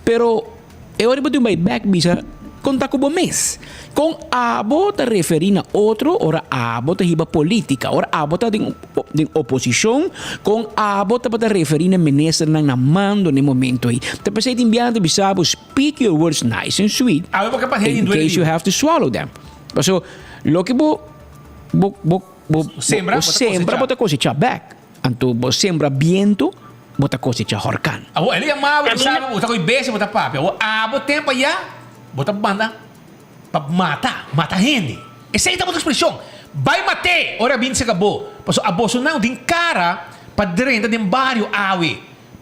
Pero. E ora bo tin bai bek bisa kon ta ku bo mes. Kon abo ta referí na otro ora abo ta hiba polítika, ora abo ta den den oposishon, kon abo tabata referí na ministernan na mando na e momento ei. Ta p'esei tin biaha ta bisa bo speak your words nice and sweet in case you have to swallow them. Pasobra loke bo bo bo bo sembra bo ta kosechá bek. Anto bo sembra bientu. Bo ta kosecha horkan. Awor el a yama bo i bisa bo, Bo ta koe bestia, bo ta papia. Awor abo tempu ayá, bo ta manda pa mata, mata hende. Esei ta bo ekspreshon. Bai mat'é ora a bin seka bo, pasobra abosonan no tin kara pa drenta den bario awe.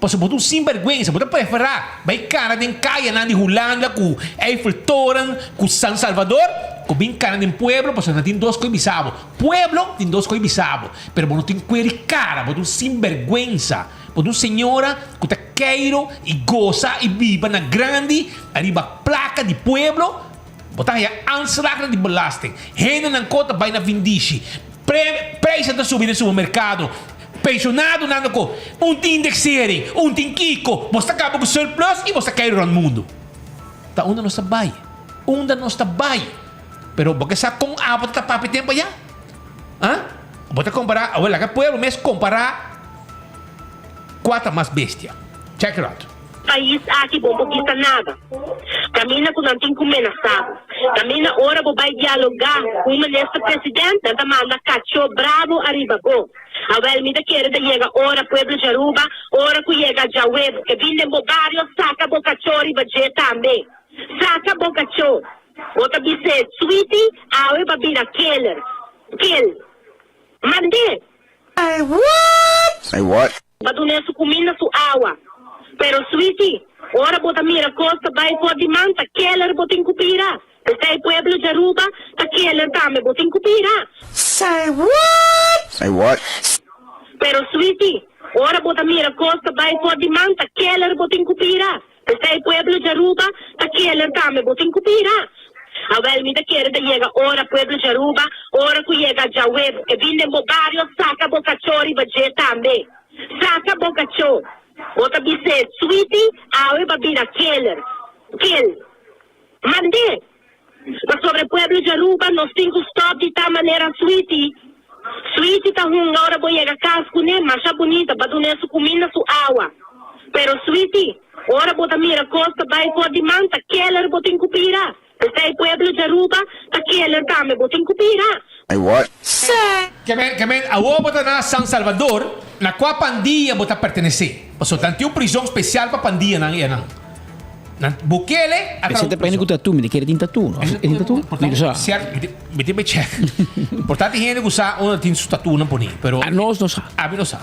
Pasobra bo ta un sinbèrgwensa, bo ta preferá bai kana den kayanan di Hulanda ku Eiffeltoren, ku San Salvador, ku bin kana den pueblo, pasobra nan tin dos koe bisa bo. Pueblo tin dos koe bisa bo, pero bo no tin kue di kara, bo ta un sinbèrgwensa. Bo ta un señora ku ta keiro i gosa i biba na grandi ariba plaka di pueblo. Bo ta haya aanslagnan di belasting. Hendenan ko ta bai na vindishi. Pre, prijsnan ta subi den supermerkado. Pensionadonan ta ko un tin indexering, un tin kiko. Bos ta kaba ku surplus i bos ta kai rònt mundu. Ta unda nos ta bai? Unda nos ta bai? Pero bo ke sa kon abo ta tapa e tempu aya? Ah? Bo ta kompará, awor laga pueblo mes kompará kua ta mas bestia. Check it out. Pais aki bo por bisa nada. Caminda cu nan tin cu menasa bo. Caminda ora bo bay dialoga cu un minister president nan ta manda cacho brabo ariba bo. Awel mi ta kere ta yega ora pueblo di Aruba ora cu yega djawe bo ke bin den bo bario saca bo cacho riba dje tambe. Saca bo cacho. Bo ta bis'e sweetie awe ba bira killer. Kill. Mand'e. I what? I what? Pa dun'é su kuminda, su awa. Pero Sweetie, ora bo ta mira kos ta bai for di man, ta keller bo tin ku bira. P'esei pueblo di Aruba, ta keller tambe bo tin ku bira. Say what? Say what? Pero Sweetie, ora bo ta mira kos ta bai for di man, ta keller bo tin ku bira. P'esei pueblo di Aruba, ta keller tambe bo tin ku bira. Awel mi ta kere ta yega ora pueblo di Aruba, ora ku yega djawe e bin den bo bario saka bo kachó riba dje tambe. Saka bo kachó. Bo ta bis'é sweetie awe ba bira keller. Kill. Mand'é. Pasobra e pueblo di Aruba nos tin ku stòp di ta manera Sweetie. Sweetie ta hunga ora bo yega kas kuné, masha bunita, ba dun'é su kuminda, su awa. Pero Sweetie, ora bo ta mira kos ta bai for di man, ta keller bo tin ku bira. P'esei pueblo di Aruba, ta keller tambe bo tin ku bira. I what? Kemen, kemen, awor bo ta na San Salvador, na kua pandilla bo ta pertenesé? Pasobra nan tin un prizon spesial pa pandillanan i anan. Nan Bukele a Esei ta prende ku tatu, mi ta kere tin tatu, no? E tin tatu? Mi no sa. Sierto, mi tin, mi tin bai check. Por tantu hende ku sa unda tin su tatunan poni, pero. Anos no sa. Ami no sa.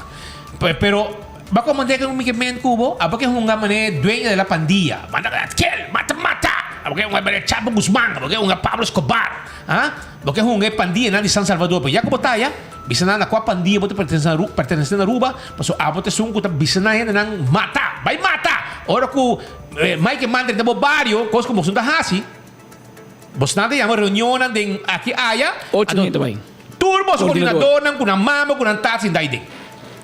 Pero, bo a komand'é ku mi ke ment ku bo, abo ke hunga manera dueño de la pandilla. Manda kel, mata mata! Abo ke hunga manera Chapo Guzman, abo ke hunga Pablo Escobar, ah? Bo ke hunga e pandillanan di San Salvador, pero ya ku bo ta aya, bisa nan na kua pandilla bo ta pertenesé na Aruba, pasobra abo ta esun ku ta bisa nan hendenan mata, bai mata! Ora ku Mike manda den bo bario, kos ku boso ta hasi, bosnan ta yama reunionnan den aki aya, Ocho anto hende bai. tur boso Koordinador. koordinadornan ku nan mama ku nan tata sinta ahi den.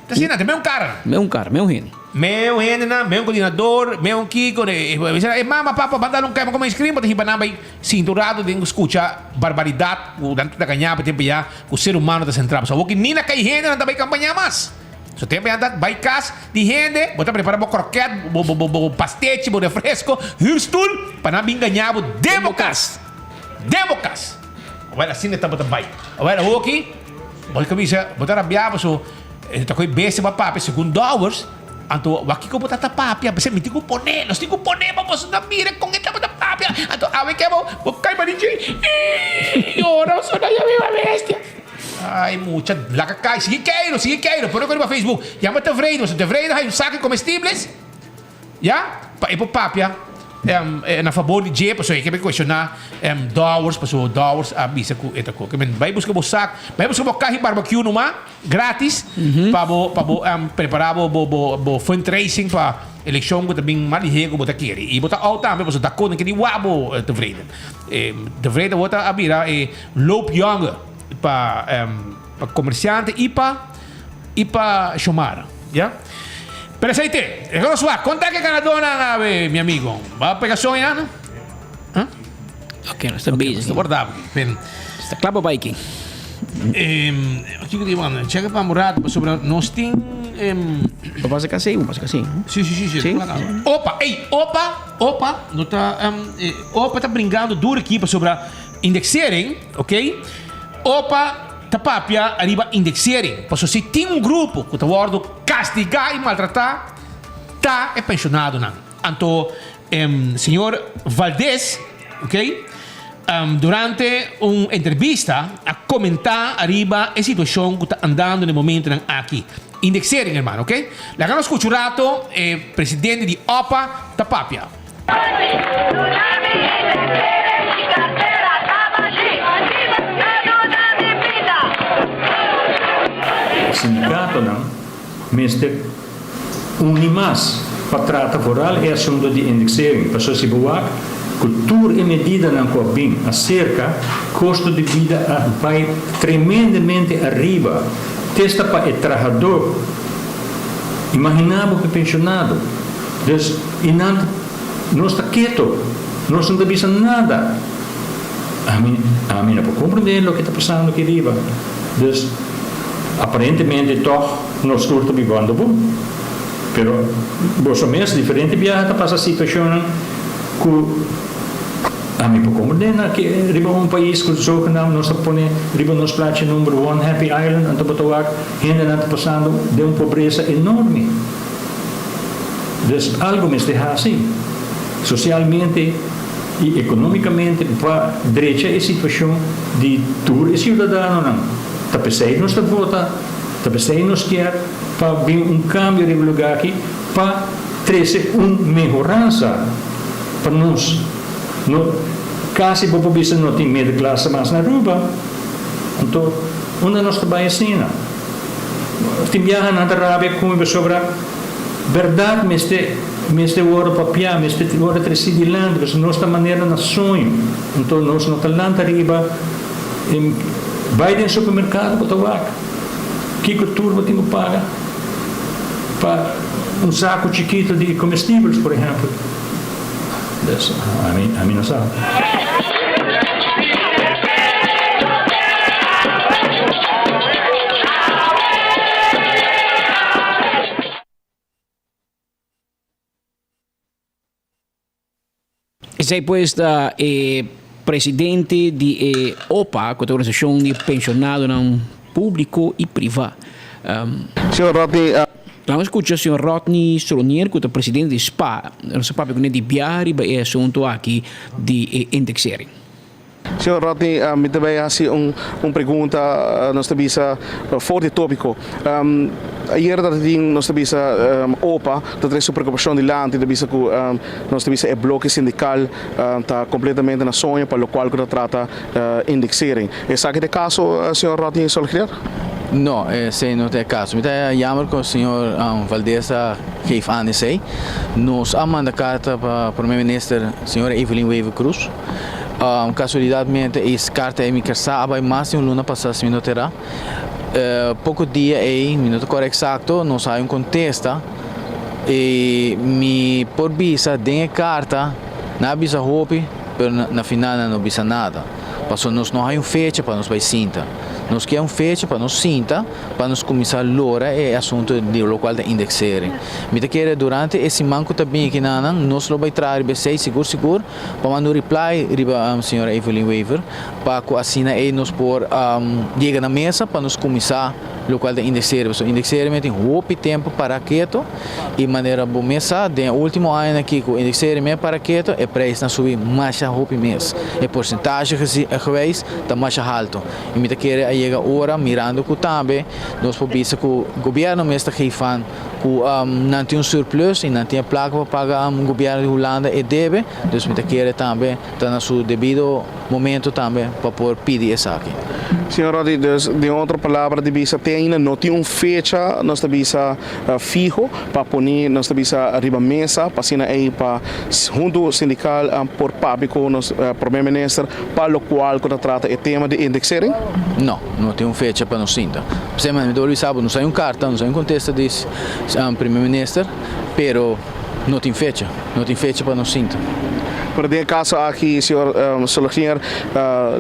Ta asina, ta meun kara nan. Meun kara, meun hende. Meun hendenan, meun koordinador, meun kiko, e mama, papa, ban dal un kai, ban kome ice cream, bo ta hiba nan bai sinta un rato den skucha barbaridat ku nan ta gaña pa tempu ya ku ser humano ta sentra. Pasobra awor ki ni na kai hendenan ta bai kampaña mas. So tempo ya ta bai cas di hende, bo ta prepara bo kroket, bo bo bo pastechi, bo refresco, huur stoel pa nan bin gaña bo den bo cas. Den bo cas. Awel asina ta bo ta bai. Awel awoki bo ta bisa, bo ta rabia paso e ta koe bestia bo a papia segun Dowers, anto wak kiko bo ta ta papia? P'esei mi tin ku pone, nos tin ku pone pa boso ta mira kon e tabata papia. Anto awe ke bo bo kai pa di dje, ii yora pasobra nan yama e bestia. Ay mucha laga kai sigui keiro sigui keiro pone ku riba Facebook yama Tevreden pasobra Tevreden hay un saki comestibles ya pa e por papia na fabor di dje pasobra e ke cuestiona Dowers pasobra Dowers a bisa ku e ta koke men bai buska bo sak bai buska bo kahi barbecue numa gratis pa bo pa bo prepara bo bo bo fundraising pa elekshon ku ta bin mas lihe ku bo ta kere i bo ta out tambe pasobra Dakota ke di wak bo Tevreden Tevreden awor ta a bira e loopjongen pa pa comerciante y pa y pa Xiomara ya pero esey te e nos wak conta ke ganadornan awe mi amigo ba pega son ya no huh? Ok nos ta bezig nos ta guarda pen ta kla pa bai aki kiko di manda cheka pa un rato pasobra nos tin bo pasa kasi bo pasa kasi si si si si opa ey opa opa no ta opa ta bringando duro aki pasobra Indexering, ok. Opa ta papia ariba indexering. Pasobra si tin un grupo ku ta wòrdu kastigá i maltratá. ta e penshonadonan. Anto señor Valdez, ok, durante un entrevista a comenta ariba e situacion cu ta andando na e momentonan aki. Indexering, hermano, ok. Laga nos scucha un rato e presidente di OPA ta papia. E sindicatonan mester uni mas pa trata vooral e asunto di indexering, pasobra si bo wak cu tur e medidanan cu a bin acerca, costo di bida a bay tremendamente ariba, testa pa e trahador, imagina bo pa e pensionado. Dus y nan ta, nos ta keto, nos no ta bisa nada. Ami, ami no por comprende loke ta pasando aki riba. Dus aparentemente toch nos tur ta bibando bon. Pero boso mes diferente biaha ta pasa situacionnan cu ami por comprende na ki riba un pais cu zogenaamd nos ta pone riba nos plachi number one happy island anto bo ta wak hendenan ta pasando den un pobresa enorme. Dus algo mester hasi socialmente y economicamente pa drecha e situacion di tur e ciudadanonan. Ta pesey nos ta vota, ta pesey nos kier pa bin un cambio riba lugar aki pa trece un mehoransa pa nos. No casi bo por bisa no tin middenklasse mas na Aruba, anto unda nos ta bay asina? Tin biaha nan ta rabia ku mi pasobra bèrdat mester mester wòrdu papiá, mester wòrdu tresí dilanti, pasobra nos ta manera na soño. Anto nos no ta lanta riba e bai den supermerkado bo ta wak kiko tur bo tin ku paga pa un saku chikitu di komestibels por ehèmpel. Dus ami ami no sa. Esei pues ta e presidente di e opa, ku ta organisashon di penshonadonan públiko i privá. Señor Rodney. Laga nos skucha señor Rodney Stronier ku ta presidente di spa. Nos a papia kuné di biaha riba e asuntu aki di e indexering. Señor Rodney, mi ta bay haci un un pregunta, nos ta bisa for di topico. Ayer ta tin nos ta bisa opa ta trece su preocupacion dilanti, ta bisa cu nos ta bisa e bloke sindical ta completamente na soño pa locual cu ta trata indexering. Esaki ta e caso, señor Rodney Solgrier? No, esei no ta e caso. Mi ta jammer cu señor Valdez a geef aan esei. Nos a manda carta pa Prome Minister señora Evelyn Wever-Croes. Casualidadmente e carta ei mi kier sa a bai mas di un luna pasa si mi no ta era. Poco dia ei, mi no ta corda exacto, nos a hay un contesta y mi por bisa den e carta nan a bisa hopi pero na final nan no bisa nada. Pasobra nos no hay un fecha pa nos bai sinta. Nos kier un fecha pa nos sinta pa nos cuminsa lora e asunto di locual ta indexering. Mi ta kere durante e siman cu ta bin aki nanan nos lo bai traha riba esey sigur sigur pa manda un reply riba señora Evelyn Wever pa cu asina ey nos por yega na mesa pa nos cuminsa locual ta indexering. Pasobra indexering tin hopi tempo para keto y manera bo mes sa den e ultimo añanan aki cu indexering a para keto e prijsnan a subi masha hopi mes. E porcentahe gewijs ta masha halto y mi ta kere a yega ora mirando cu tambe nos por bisa cu gobierno mes ta geef aan cu nan tin un surplus y nan tin e placa pa paga gobierno di Hulanda e debe, dus mi ta kere tambe ta na su debido momento tambe pa por pidi esaki. Señor Roddy, dus den otro palabra di bisa te ainda no tin un fecha nos ta bisa fiho pa pone nos ta bisa riba mesa pa asina ey pa hunto sindical por papia cu nos Prome Minister pa locual cu ta trata e tema di indexering? No, no tin un fecha pa nos sinta. P'esei mi ta bolbe bisa bo, nos hay un carta, nos hay un contesta di Prome Minister, pero no tin fecha, no tin fecha pa nos sinta. Pero den e caso aki, señor Solognier,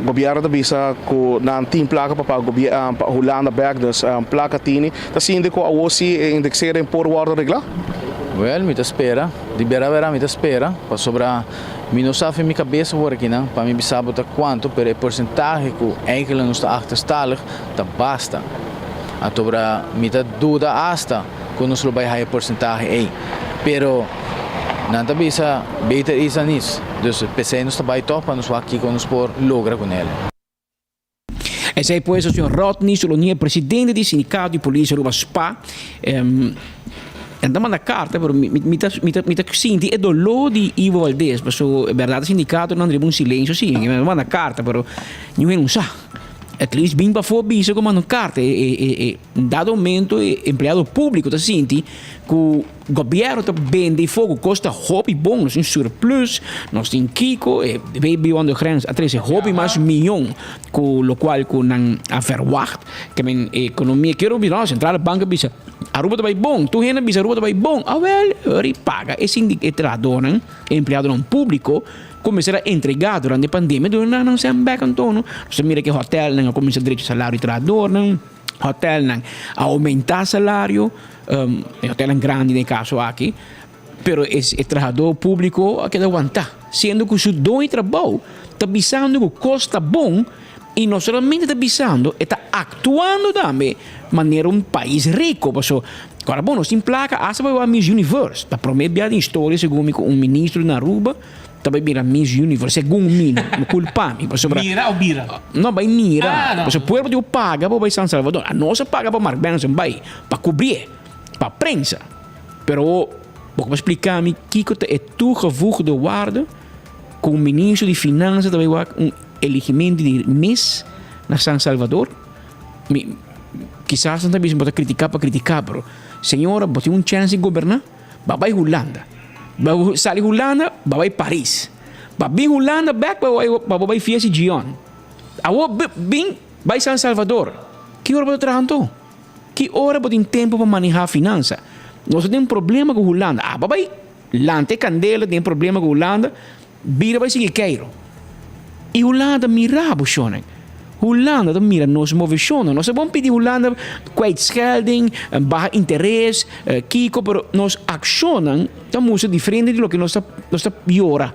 gobierno ta bisa cu nan tin placa pa paga pa Hulanda bek, dus placa tini. Ta sinti cu awor si e indexering por wordo regla? Wel, mi ta spera, di bera bera mi ta spera, pasobra mi no sa fin mi cabes awor akinan pa mi bisa bo ta cuanto, pero e porcentahe cu eigenlijk nos ta achterstalig ta basta. Antobra mi ta duda hasta cu nos lo bay haya e porcentahe ey. Pero nan ta bisa beter iets dan niets. Dus p'esei nos ta bai tòg pa nos wak kiko nos por logra ku nel. Esei pues a señor Rodney Solonier, presidente di sindicato di polis Aruba spa. Nan ta manda carta pero mi mi ta mi ta mi ta sinti e dolor di Ivo Valdez paso e berdad e sindicatonan riba un silencio si nan manda carta pero niun hende no sa. At least bin pafó bisa ku manda un carta e e e dado momento e empleado publico ta sinti ku Gobierno ta bende afo cu cos ta hopi bon, nos tin surplus, nos tin kico, e VBO aan de grens a trece hopi mas miyon cu locual cu nan a verwacht. Ke men economia, kier bisa no, Centrale Bank a bisa Aruba ta bay bon, tur hende a bisa Aruba ta bay bon, awel ori paga e sindi e trahadornan, e empleadonan publico cu mester a entrega durante e pandemia duna nan nan cen bek anto no. Nos ta mira cu e hotelnan a cuminsa drecha salario di trahadornan. Hotelnan a oumentá salario, e hotelnan grandi den e kaso aki, pero e e trahadó públiko a keda wantá, siendo ku su doño di trabou ta bisando ku kos ta bon i no solamente ta bisando, e ta aktuando tambe manera un pais riko, paso ora bon nos tin plaka asta pa bai wak Miss Universe, ta promé bia den historia segun mi ku un ministro na Aruba Ta bai mira Miss Universe, segun mi, no culpa mi, pasobra. Mira o bira? No, bai mira. Ah, no. Pasobra pueblo tin ku paga pa bai San Salvador. Anos a paga pa Mark Benson bai, pa kubrié, pa prensa. Pero bo por splika mi kiko ta e toegevoegde waarde ku un ministro di finansa ta bai wak un eligimento di Miss na San Salvador? Mi, kisas nan ta bisa bo ta kritika pa kritika, pero señora bo tin un chèns di goberná. Ba bai Hulanda. Ba sali Hulanda, ba bai Paris. Ba bin Hulanda bek, ba bai ba bo bai fiesta Gion. Awor bin bai San Salvador. Ki ora bo ta traha anto? Ki ora bo tin tempo pa maneha finansa? Nos ta den problema ku Hulanda. Aba bai lanta e kandela den problema ku Hulanda. Bira bai sigui keiro. I Hulanda ta mira bo shonnan. Hulanda ta mira nos moveshonnan. Nos ta bon pidi Hulanda kwijtschelding, baha interes, kiko, pero nos akshonnan ta mustra diferente di loke nos ta nos ta yora.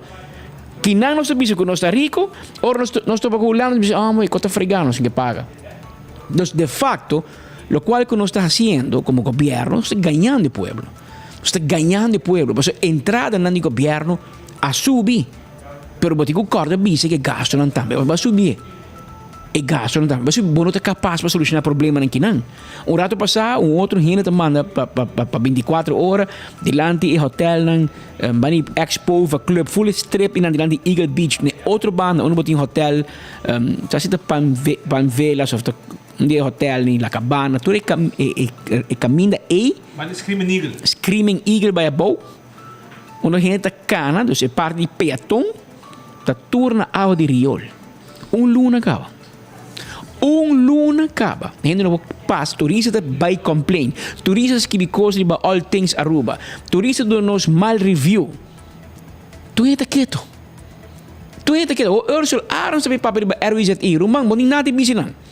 Kinan nos ta bisa ku nos ta riko, ora nos nos topa ku Hulanda nos bisa, ah e kos ta frega nos tin ke paga. Dus de facto lokual ku nos ta hasiendo komo gobièrnu, nos ta gañando e pueblo. Nos ta gañando e pueblo pasobra entradanan di gobièrnu A subi, pero bo tin ku kòrda bisa ku e gastunan tambe a subi. E gastunan tambe a subi. Bo no ta kapas pa solushoná problemanan kinan. Un ratu pasá un otro hende ta manda pa pa pa bintikuater ora dilanti e hotèlnan bani Expo of Club full e strip einan dilanti Eagle Beach. Na e otro banda unda bo tin hotèl sa si ta Panvelas of ta un di e hotèlnan La Cabana tur e e kaminda ei. Banda Screaming Eagle. Screaming Eagle bai abou. Unda hende ta kana, dus e parti di peaton ta tur na awa di riol. Un luna kaba. Un luna kaba. Hende no por pasa. Turista ta bai complain. Turista ta skibi kos riba All Things Aruba. Turista ta duna nos mal review. Tur hende ta keto. Tur hende ta keto. Ho Ursel Arends ta bai papia riba RWZI. Ruman, bo ni nada di bisa nan.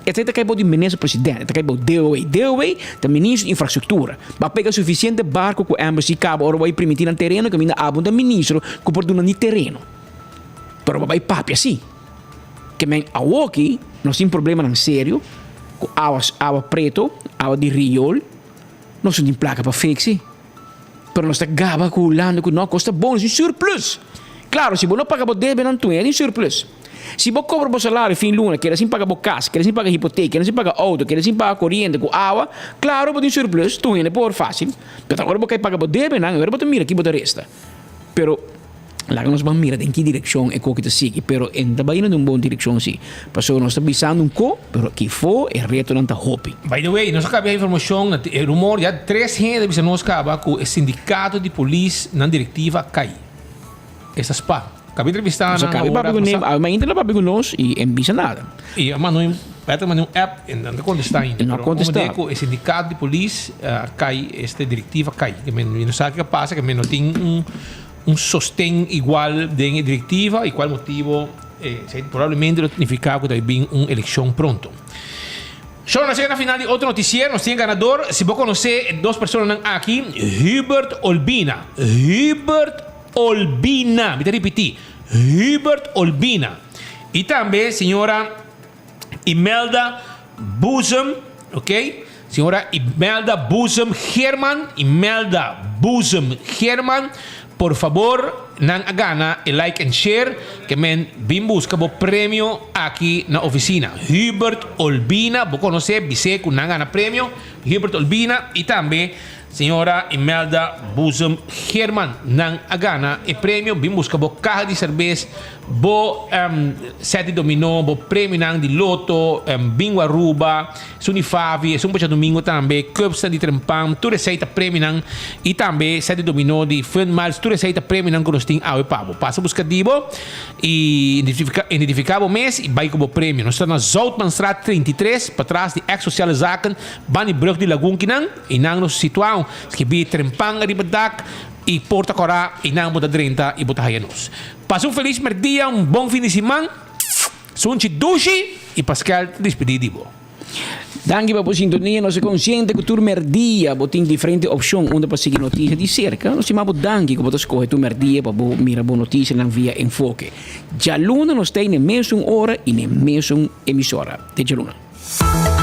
Esei ta kai bou di minister president, e ta kai bou DOW. DOW ta ministro di infrastruktura. Bo a pega sufisiente barko ku embassy kaba ora bo a primiti nan tereno kaminda abo ta ministro ku por duna ni tereno. Pero bo bai papia si. Ke men awoki nos tin problemanan serio ku awa awa preto, awa di riol, nos no tin plaka pa fiksi. Pero nos ta gaba ku Hulanda ku no kos ta bon, nos tin surplus. Klaro, si bo no paga bo debenan tur, ya tin surplus. Si bo kobra bo salario fin luna, keda sin paga bo kas, keda sin paga hipotek, keda sin paga outo, keda sin paga koriente ku awa, klaro bo tin surplus, tur hende por fásil. Pero ta ora bo kai paga bo debenan, ora bo ta mira ki bo ta resta. Pero laga nos ban mira den ki direkshon e koki ta sigui. Pero e no ta bai na un bon direkshon si. Pasobra nos ta bisando un ko, pero kifo e retonan ta hopi. By the way, nos a kabia informashon, e rumor ya tres hende a bisa nos kaba ku e sindikato di polis nan direktiva a kai. Esta spa. Kabia entrevista Nos a nan kabia awor papia ku a ne, pasa. awe mainta no papia ku nos i e bisa nada. I a manda un, Peter a manda un app i nan ta kontestá ainda. No a Pero kontestá. como ku e sindikato di polis a kai, este direktiva a kai. Ke men mi no sa kiko a pasa, ke men no tin un un sosten igual den e direktiva i kual motibo esei probablemente lo signifiká ku ta bin un elekshon pronto. Shor, nos yega na final di otro notisier. Nos tin e ganador. Si bo konosé e dos personanan aki, Hubert Olbina. Hubert Olbina. Mi ta ripití, Hubert Olbina. I tambe señora Imelda Boezem, ok. Señora Imelda Boezem Geerman, Imelda Boezem Geerman, por fabor nan a gana e like and share ke men bin buska bo premio aki na oficina. Hubert Olbina, bo conoce, bis'é cu nan gana premio, Hubert Olbina y tambe Señora Imelda Boezem Geerman, nan a gana e premio, bin buska bo caha di cerbes, Bo set di dominó, bo premionan di loto, Bingo Aruba, esun di Favi, esun pa djadumingo tambe, cupsnan di Trempan, tur esei ta premionan y tambe set di dominó di Fun Miles, tur esei ta premionan cu nos tin awe pa bo. Pasa busca di bo y identifica bo mes y bay cu bo premio. Nos ta na Zoutmanstraat 33, patras di ex Sociale Zaken, ban di brug di Lagun kinan, y nan nos situa, skibi Trempan ariba dak y porta cora y nan bo ta drenta y bo ta haya nos. Pasa un felis merdia, un bon fin di siman. Sunchi dushi y Pascal ta dispidi di bo. Danki pa bo sintonia. Nos ta konsiente ku tur merdia bo tin diferente opshon unda pa sigui notisia di serka. Nos stima bo danki ku bo ta skohe tur merdia pa bo mira bo notisianan via Enfoke. Djaluna nos ta ei na e mesun ora i na e mesun emisora. Te djaluna.